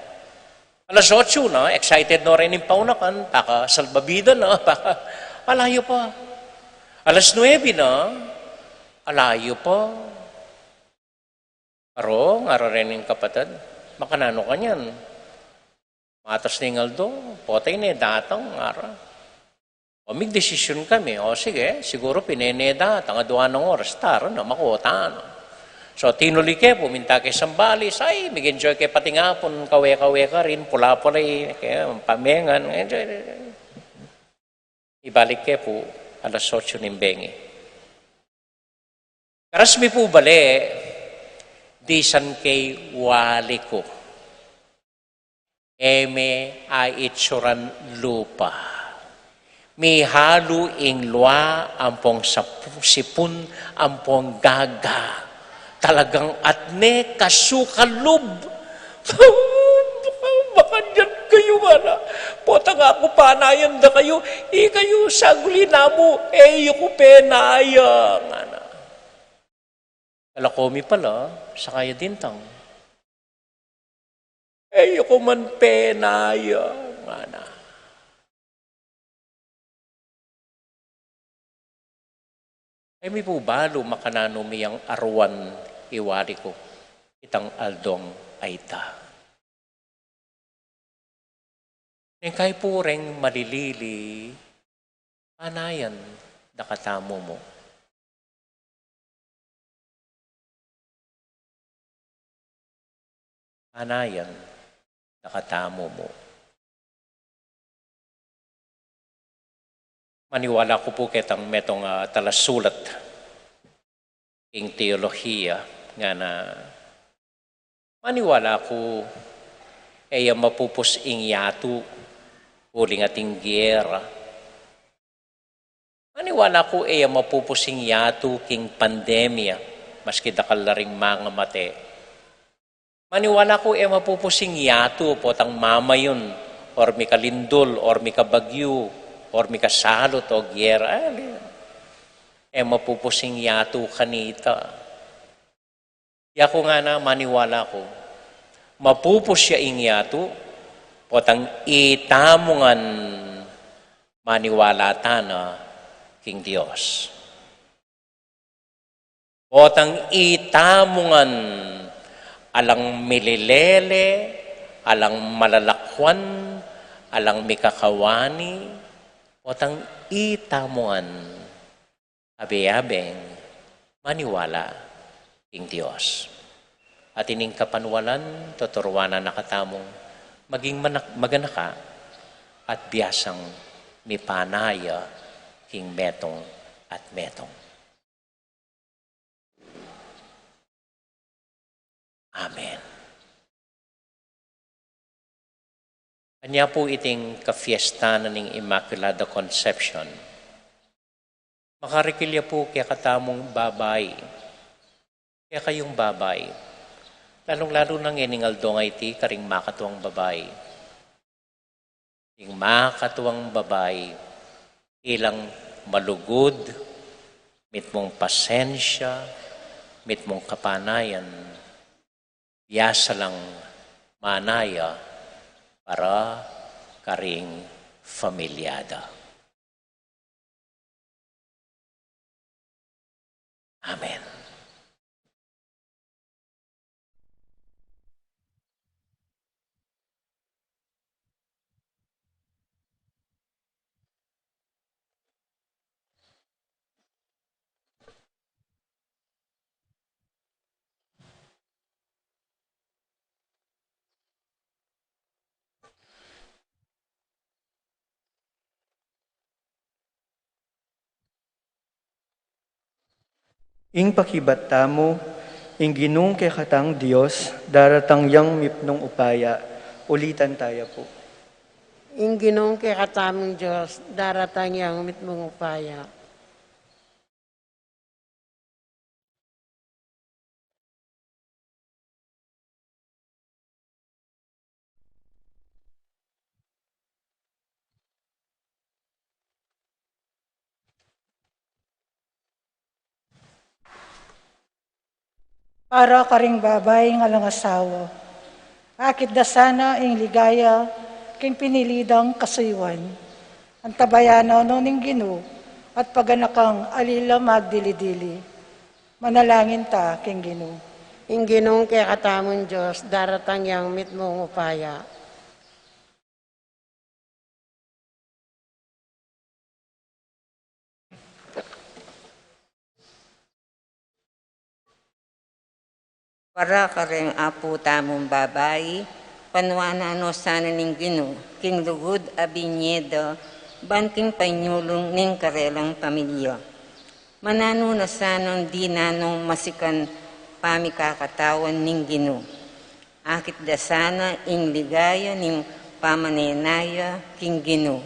Alas otso na, excited no reng paunakan, paka-salbabida na, paka, ala yu pa. Alas nuebe na, ala yu pa. Aro, ngara reng kapatad, makananu kanyan? Matas ning aldo, potang e ne datang, ngara. O, migdesisyun kami, o sige, siguru pin e ne datang, adua nang oras, tara na, makota na. So, tinuli ke pu, minta ke Zambales, ay, mig-enjoy ke pati ngapun, kawe-kawe karin, pula-pula, e, ke, pamengan, enjoy. Ibalik ke pu, alas otso ning bengi. Karas mi pu bale, disan ke ing wali ku. E me aitsuran lupa. Mihalu ing lua ampong sapu-, sipun ampong gaga. Talagang atne, kasu, kalub. Baka, baka dinan kayu, ngana. Potang aku panayan da kayu, ikayu saguli namu, e yu ku penaya, ngana. Kalako mi pala, saka ya dintang. E yu ku man penaya, ngana. E mi pu balu makananu miyang aruan ing wali ku itang aldong a ita. Neng kayu pu reng malilili, panayan da katamu mu. Panayan da katamu mu. Maniwala ku pu ketang metung a talasulat king teolohiya, ngana, maniwala ku e ya mapupus ing yatu uling ating giyera. Maniwala ku e ya mapupus ing yatu king pandemya, maski dakal la ring mangamate. Maniwala ku e mapupus ing yatu potang mamayun, or mikalindul, or mikabagyu, or mikasalut o giyera. Ay, e mapupus ing yatu kanita. Ya ku ngana, maniwala ku mapupus ya ing yatu, potang itamu ngan maniwala tana king Dios. Potang itamu ngan alang mililele, alang malalakwan, alang mikakawani, potang itamu ngan abe-abeng maniwala king Dios. At ining kapanwalan, tuturuan na katamung maging manak-, maganaka at biasang mipanaya king metung at metung. Amen. Anya pu iting kafiesta na ning Immaculada Concepcion, makarikil ya pu kekatamung babai, kekayung babai, lalung-lalu na ngening aldo a iti karing makatuang babai. Ing makatuang babai, ilang malugud, mitmung pasensya, mitmung kapanayan, biasa lang manaya para karing familia da. Amen. Ing pakibat tamu, ing Ginung kekatang Dios, daratang yang mitmung upaya. Ulitan taya pu. Ing Ginung kekatamung Dios, daratang yang mitmung upaya. Para karing babaing alang asawa, akit da sana ing ligaya king pinili dang kasuyuan. Antabayanan no ning Ginu, at paganakang alila magdili-dili. Manalangin ta king Ginu. Ing Ginung kekatamung Dios, daratang yang mitmung upaya. Para karing apu tamung babai, panuanan no sana ning Ginu king lugud a binye da ban king panyulung ning karelang pamilya. Mananu na sanang dinan nong masikan pamikakatawan ning Ginu. Akit da sana ing ligaya ning pamanenaya king Ginu.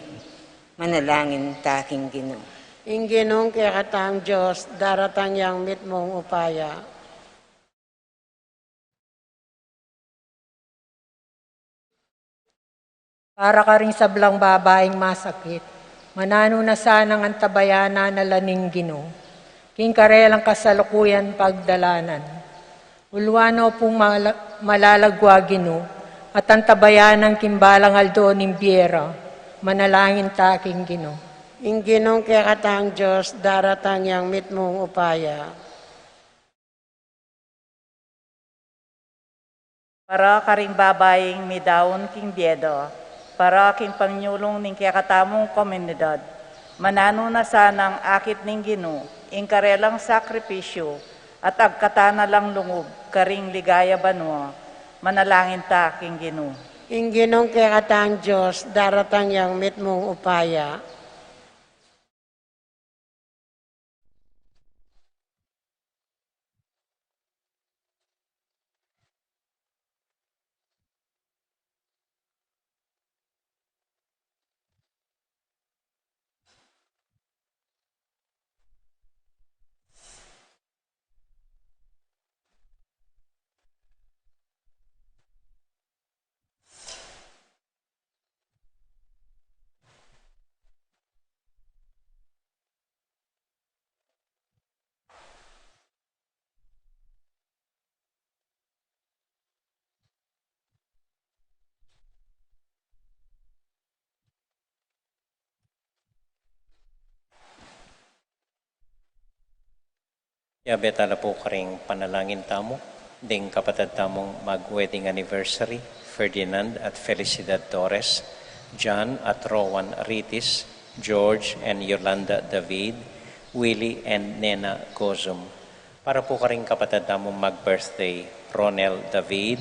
Manalangin ta king Ginu. Ing Ginung kekatang Dios, daratang yang mitmung upaya. Para karing sablang babaing masakit, mananu na sanang antabayanan na la ning Ginu king karelang kasalukuyan pagdalanan. Uluan no pung mala-, malalagwa Ginu, at antabayanan king balang aldo ning bie ra. Manalangin ta king Ginu. Ing Ginung kekatang Dios, daratang yang mitmung upaya. Para karing babaing midaun king bie da, para king panyulung ning kekatamung komunidad, mananu na sanang akit ning Ginu ing karelang sakripisyu at agkatan na lang lungub karing ligaya banua. Manalangin ta king Ginu. Ing Ginung kekatang Dios, daratang yang mitmung upaya. Yabe tala pu karing panalangin tamu, ding kapatad tamung mag-wedding anniversary, Ferdinand at Felicidad Torres, John at Rowan Ritis, George and Yolanda David, Willie and Nena Gozum. Para pu karing kapatad tamung mag-birthday, Ronel David,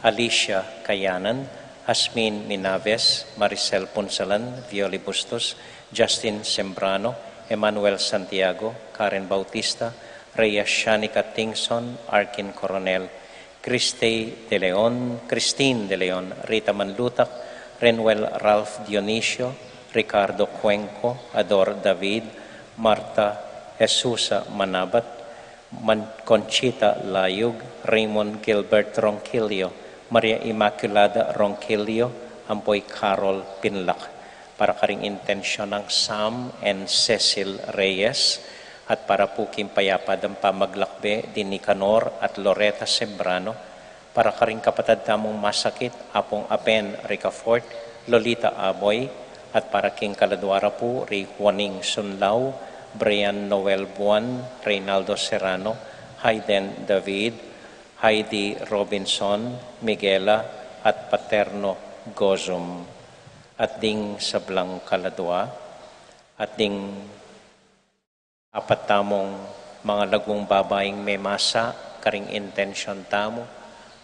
Alicia Kayanan, Asmin Minaves, Maricel Punsalan, Violi Bustos, Justin Sembrano, Emmanuel Santiago, Karen Bautista, Rhea Shanika Tingson, Arkin Coronel, Christey De Leon, Christine De Leon, Rita Manlutak, Renuel Ralph Dionisio, Ricardo Cuenco, Ador David, Marta Jesusa Manabat, Man-, Conchita Layug, Raymond Gilbert Ronquillo, Maria Immaculada Ronquillo, ampo i Carol Pinlac. Para karing intensyon nang Sam and Cecil Reyes, at para pu king payapa dang pamaglakbe di Nicanor at Loreta Sembrano, para karing kapatad tamung masakit, Apung Aben Ricafort, Lolita Aboy, at para king kaladwa ra pu ri Juaning Sunlao, Brian Noel Buan, Reynaldo Serrano, Hayden David, Heidi Robinson, Miguela, at Paterno Gozum. At ding sablang kaladwa, at ding apat tamung mangalagung babaing memasa karing intensyon tamu,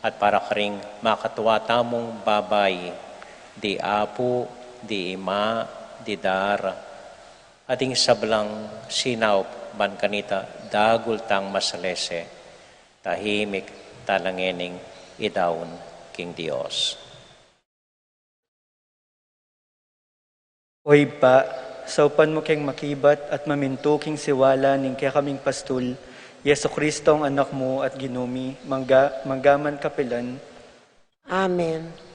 at para karing makatua tamung babai, di apu, di ima, di dara, at ding sablang sinaup Ban kanita dagul tang masalese, tahimik tala ngening idaun king Dios. O Ibpa, saupan mu keng makibat at mamintu king siwala ning kekaming pastul, Jesucristo, Anak mu at Ginu mi, mangga-, mangga man kapilan. Amen.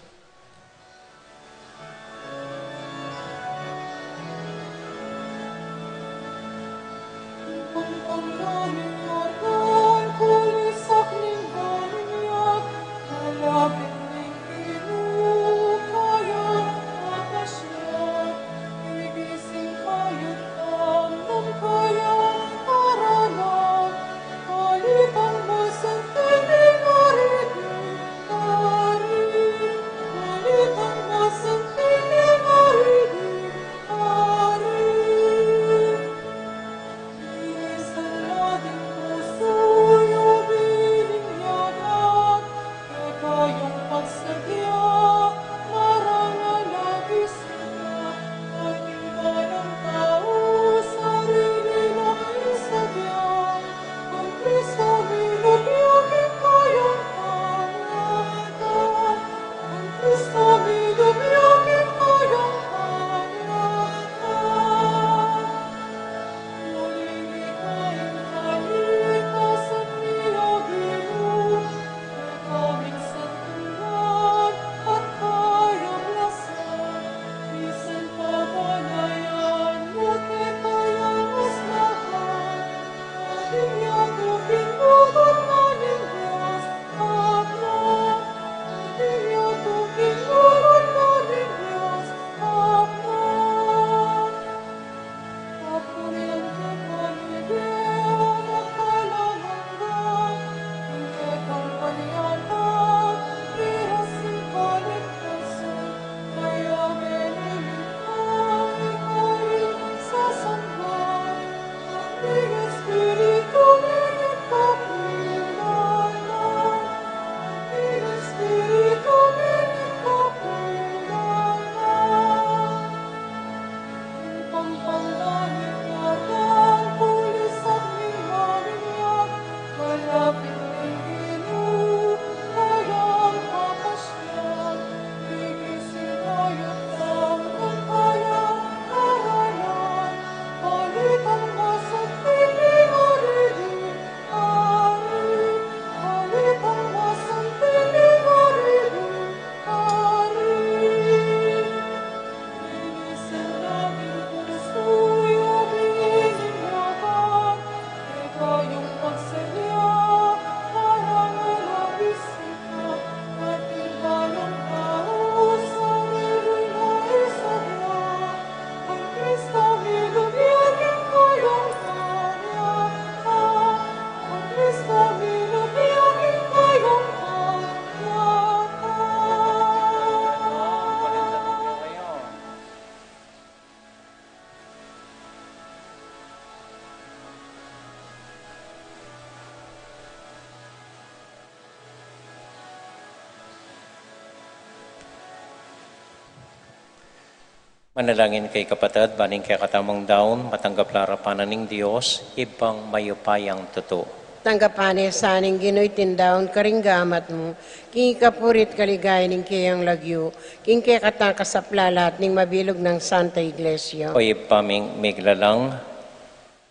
Manalangin kayu kapatad, ban ing kekatamung daun matanggap la arapan na ning Dios, Ibpang mayupayang tutu. Tanggapan na sa ning Ginu iting daun karing gamat mu, king ikapuri at kaligayan ning keyang lagyu, king kekatang kasaplalan at ning mabilug nang Santa Iglesia. O Ibpa ming miglalang,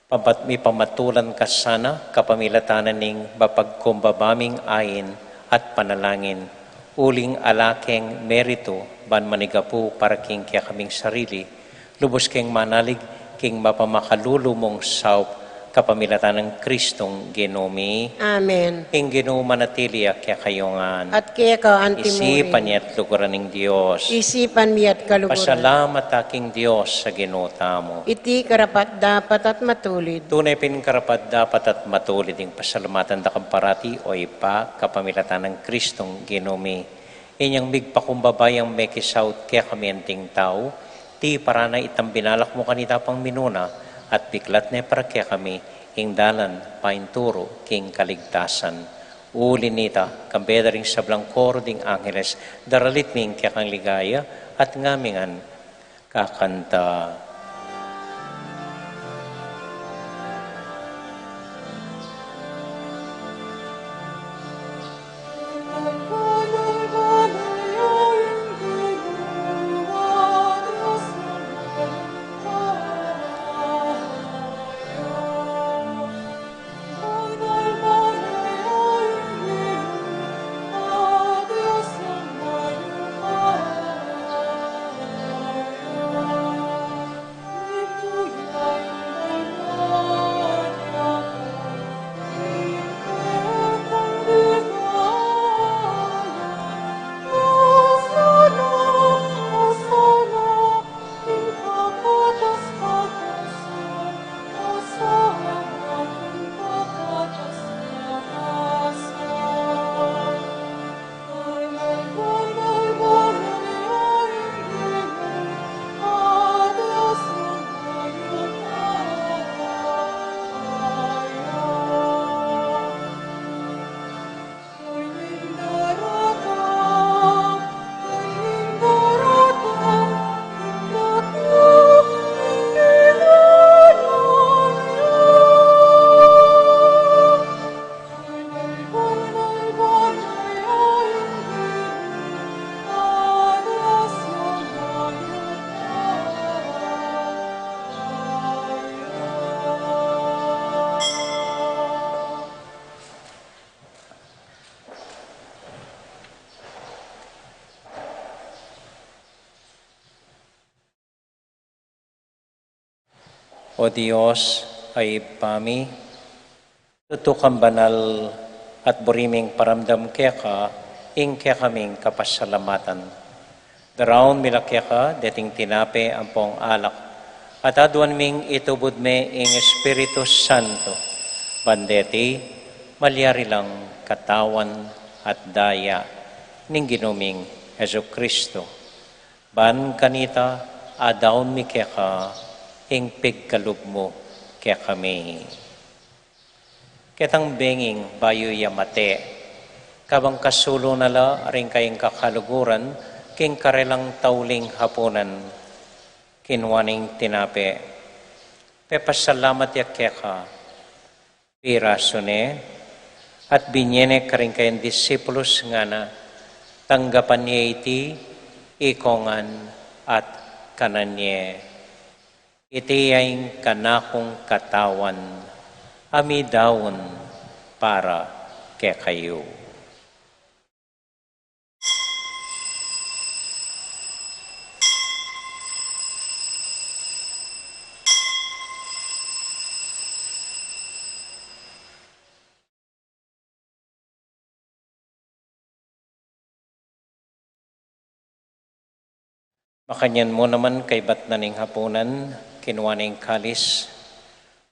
papat-, mipamatulan ka sana kapamilatan na ning mapagkumbaba ming ain at panalangin, uling ala keng meritu ban manigapu para king kekaming sarili, lubus keng manalig king mapamakalulu mung saup kapamilatan nang Kristong Ginu mi. Amen. Ing Ginu manatili ya kekayu ngan. At keka anti mu rin. Isipan ya at luguran ning Dios. Isipan mi at kaluguran. Pasalamat ta king Dios a Ginu tamu. Iti karapat-dapat at matulid. Tune pin karapat-dapat at matulid ing pasalamatan da ka parati, o Ibpa, kapamilatan nang Kristong Ginu mi. Inyang migpakumbaba yang mekisaut kekami anting tau, tiparan na itang binalak mu kanita pang minuna, at biklat ne para kekami ing dalan painturu king kaligtasan. Uli nita, kambe da ring sablang koro ding angeles, daralit mi ing kekang ligaya, at ngami ngan kakanta. O Dios, a Ibpa mi, tutu kang banal at buri ming paramdam keka ing kekaming kapasalamatan. Daraun mi la keka deting tinape ampong alak, at aduan ming itubud me ing Espiritu Santo, ban deti malyari lang katawan at daya ning Ginu ming Jesucristo. Ban kanita, adaun mi keka ing pigkalub mu kekami. Ketang benging bayu ya mate, kabang kasulu na la ring kayang kakaluguran king karelang tauling hapunan, kinua neng tinape, pepasalamat ya keka, pirasu ne, at binye ne karing kayang disipulus, ngana, tanggapan ye iti ikongan at kanan ye. Iti ya ing kanakung katawan a midaun para kekayu. Makanyan mu naman kaybat na ning hapunan, kinua ne ing kalis,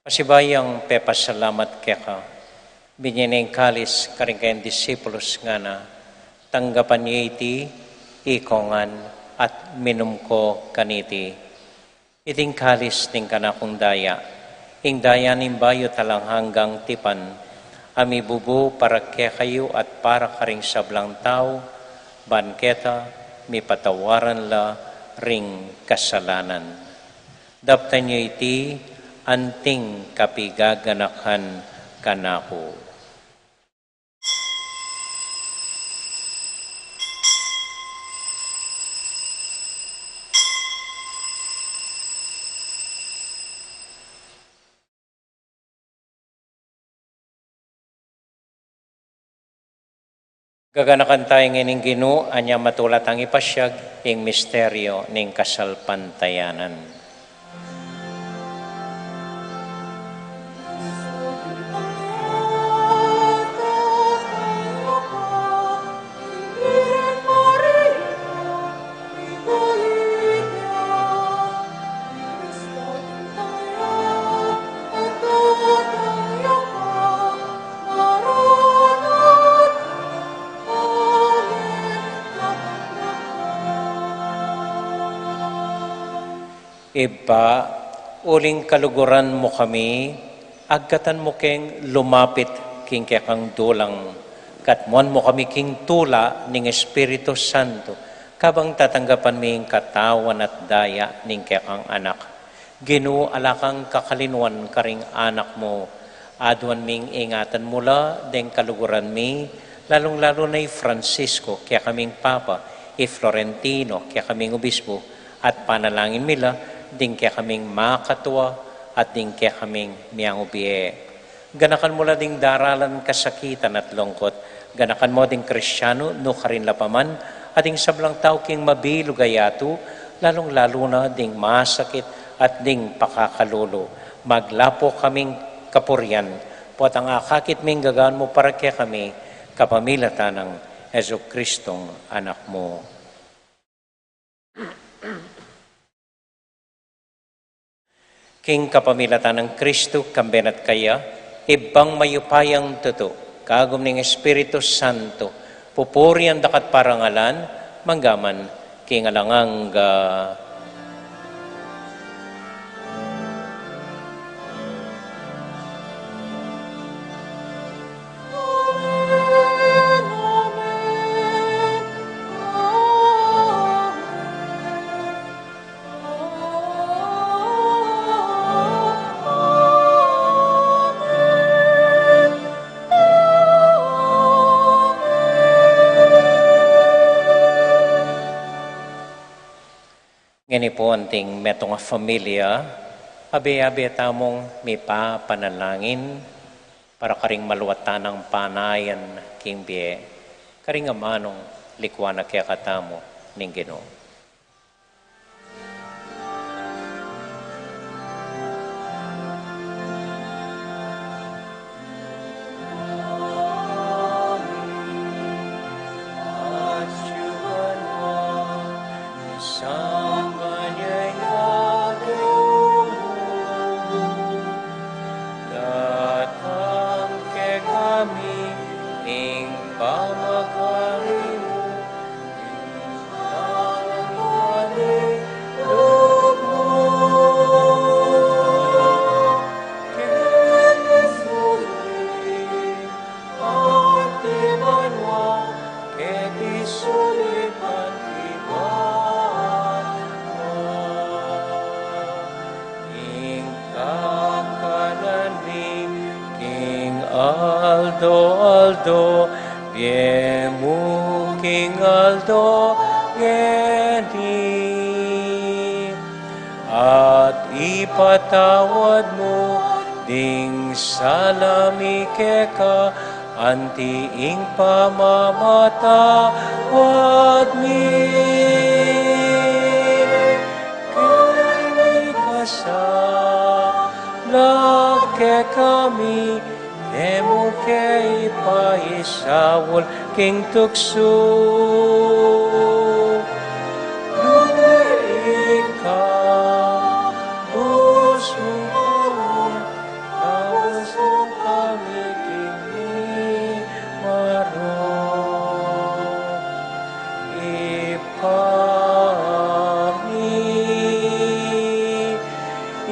pasibayu yang pepasalamat keka, binye ne ing kalis karing kayang disipulus, ngana, tanggapan ye iti ikongan at minum ko kaniti. Iti ing kalis ning kanakung daya, ing daya ning bayu at alang anggang tipan, a mibubu para kekayu at para karing sablang tau, ban keta mipatawaran la ring kasalanan. Daptan yu iti anting kapigaganakan kanaku. Gaganakan taya ngeni ing Ginu, anya matula tang ipasiag ing misteryo ning kasalpantayanan. Ibpa, uling kaluguran mu kami, agkatan mu keng lumapit king kekang dulang, katmuan mu kami king tula ning Espiritu Santo, kabang tatanggapan mi ing katawan at daya ning kekang Anak. Ginu, ala kang kakalinuan karing anak mu, aduan ming ingatan mu la deng kaluguran mi, lalung-lalu na i Francisco, kekaming Papa, i Florentino, kekaming Obispo, at panalangin mi la ding kekaming makatua at ding kekaming miangubie. Ganakan mu la ding daralan kasakitan at lungkut. Ganakan mu ding Kristiano, nukarin la pa man, at ding sablang tau king mabilug a yatu, lalung-lalu na ding masakit at ding pakakalulu. Maglapu kaming kapurian, potang akakit ming gagawan mu para kekami, kapamilatan nang Jesucristong Anak mu. King kapamilatan nang Kristu, kambe na at kaya, Ibpang mayupayang tutu, kagum ning Espiritu Santo, pupurian da ka at parangalan, mangga man king alang angga. Ngeni pu anting metung a familia, abe-abe tamung mipapanalangin para karing maluatan nang panayan king bie, karing amanung likuan na kekatamu ning Ginu. aldo, bie mu king aldo ngeni. At ipatawad mu ding sala mi keka, anti ing pamamatawad mi keng mikasala kekami, e mu ke ipaisaul king tuksu, nune ikabus mu kami, kabus mu kami king marok. Ibpa mi,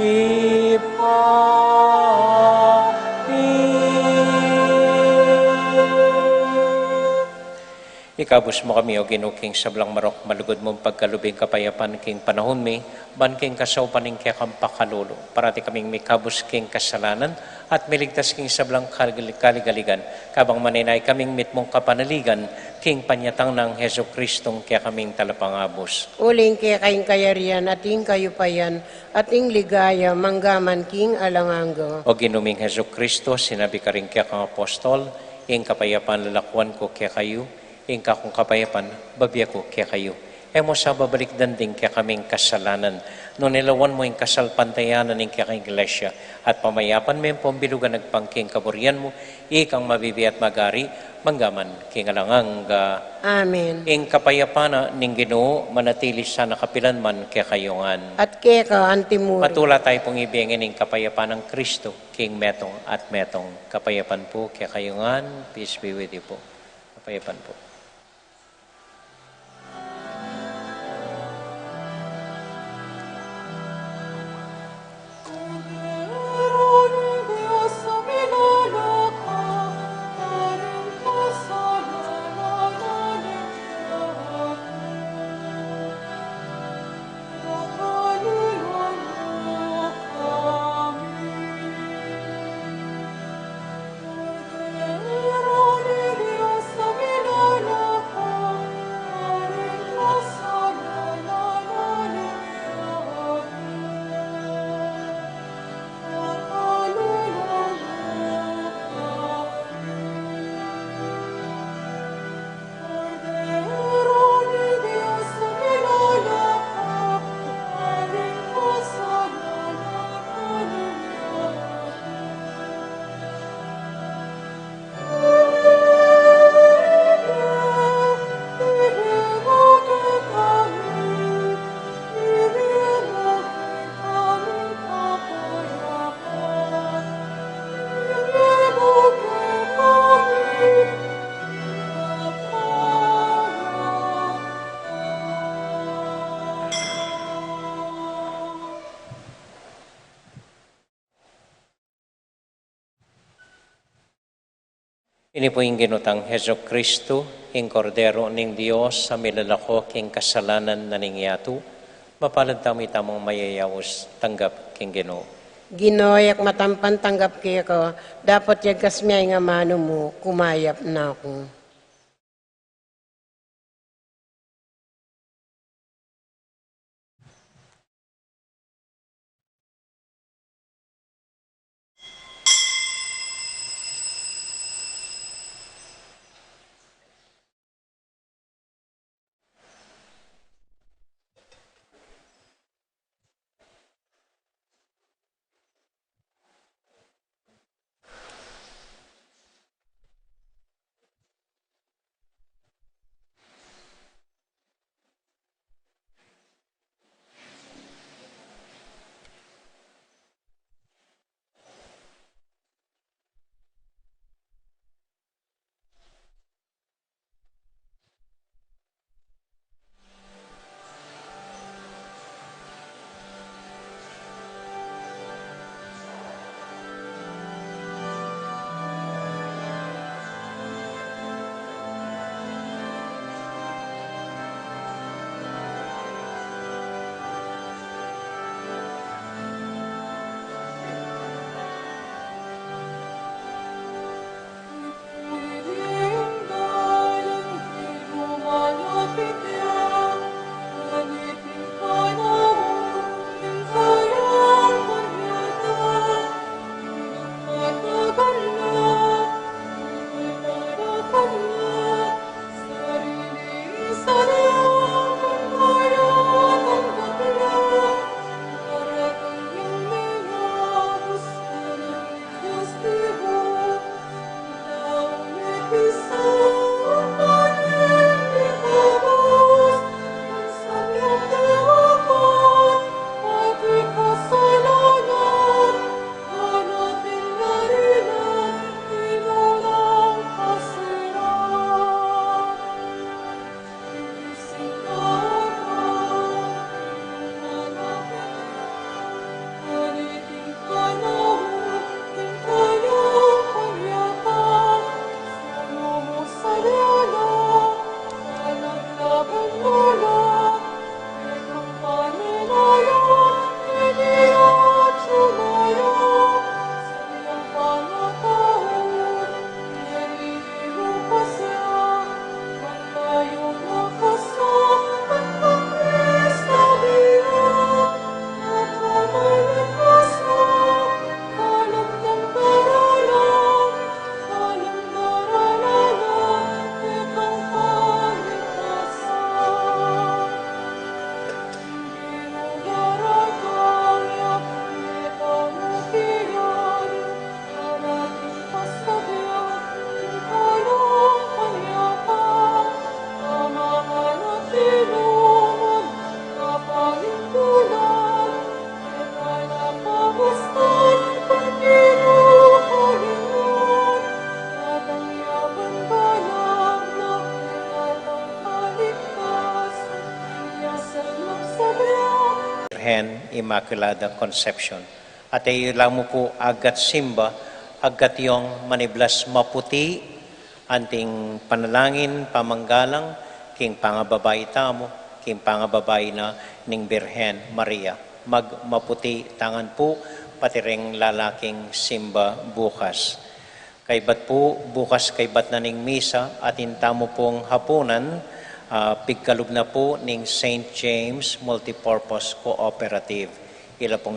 Ibpa mi. Ikabus mu kami, O Ginu, king sablang marok, malugud mung pagkalub ing kapayapan king panahun mi, ban king kasaupan ning kekang pakalulu, parati kaming mikabus king kasalanan, at miligtas king sablang kalig-, kaligaligan, kabang manenaya kaming mitmung kapanaligan, king panyatang nang Jesucristong kekaming Talapangabus. Uling keka ing kayarian, at ing kayupayan, at ing ligaya, mangga man king alang angga. O Ginu ming Jesucristo, sinabi karing kekang apostol, ing kapayapan lalakuan ku kekayu, ing kakung kapayapan bibie ku kekayu. E mu sa babalikdan ding kekaming kasalanan, nune lawan mu ing kasalpantayanan ning kekang Iglesia, at pamayapan me ampong bilugan agpang king kaburian mu, ikang mabibie at magari, mangga man king alang angga. Amen. Ing kapayapan na ning Ginu manatili sana kapilan man kekayu ngan. At keka antimurin. Matula tayu pung ibie ngeni ing kapayapan nang Kristo, king metung at metung. Kapayapan pu kekayu ngan, peace be with you po. Kapayapan pu. Ini pu ing Ginu tang Jesucristo, ing Kordero ning Dios, a milalako king kasalanan na ning yatu. Mapalad tamu, itamung mayayaus tanggap king Ginu. Ginu, e ku matampan tanggap keka, dapot yagkas mu ing amanu mu, kumayap na ku. Birhen Immaculada Concepcion. At e yu la mu pu agkat simba, agkat yung maniblas maputi, anting panalangin, pamanggalang, king pangababai tamu, king pangababai na ning Birhen Maria. Magmaputi tangan pu, pati ring lalaking simba bukas. Kaybat pu, bukas kaybat na ning misa, atin tamu pung hapunan, ah, pigkalub na pu ning Saint James Multipurpose Cooperative. Ila pung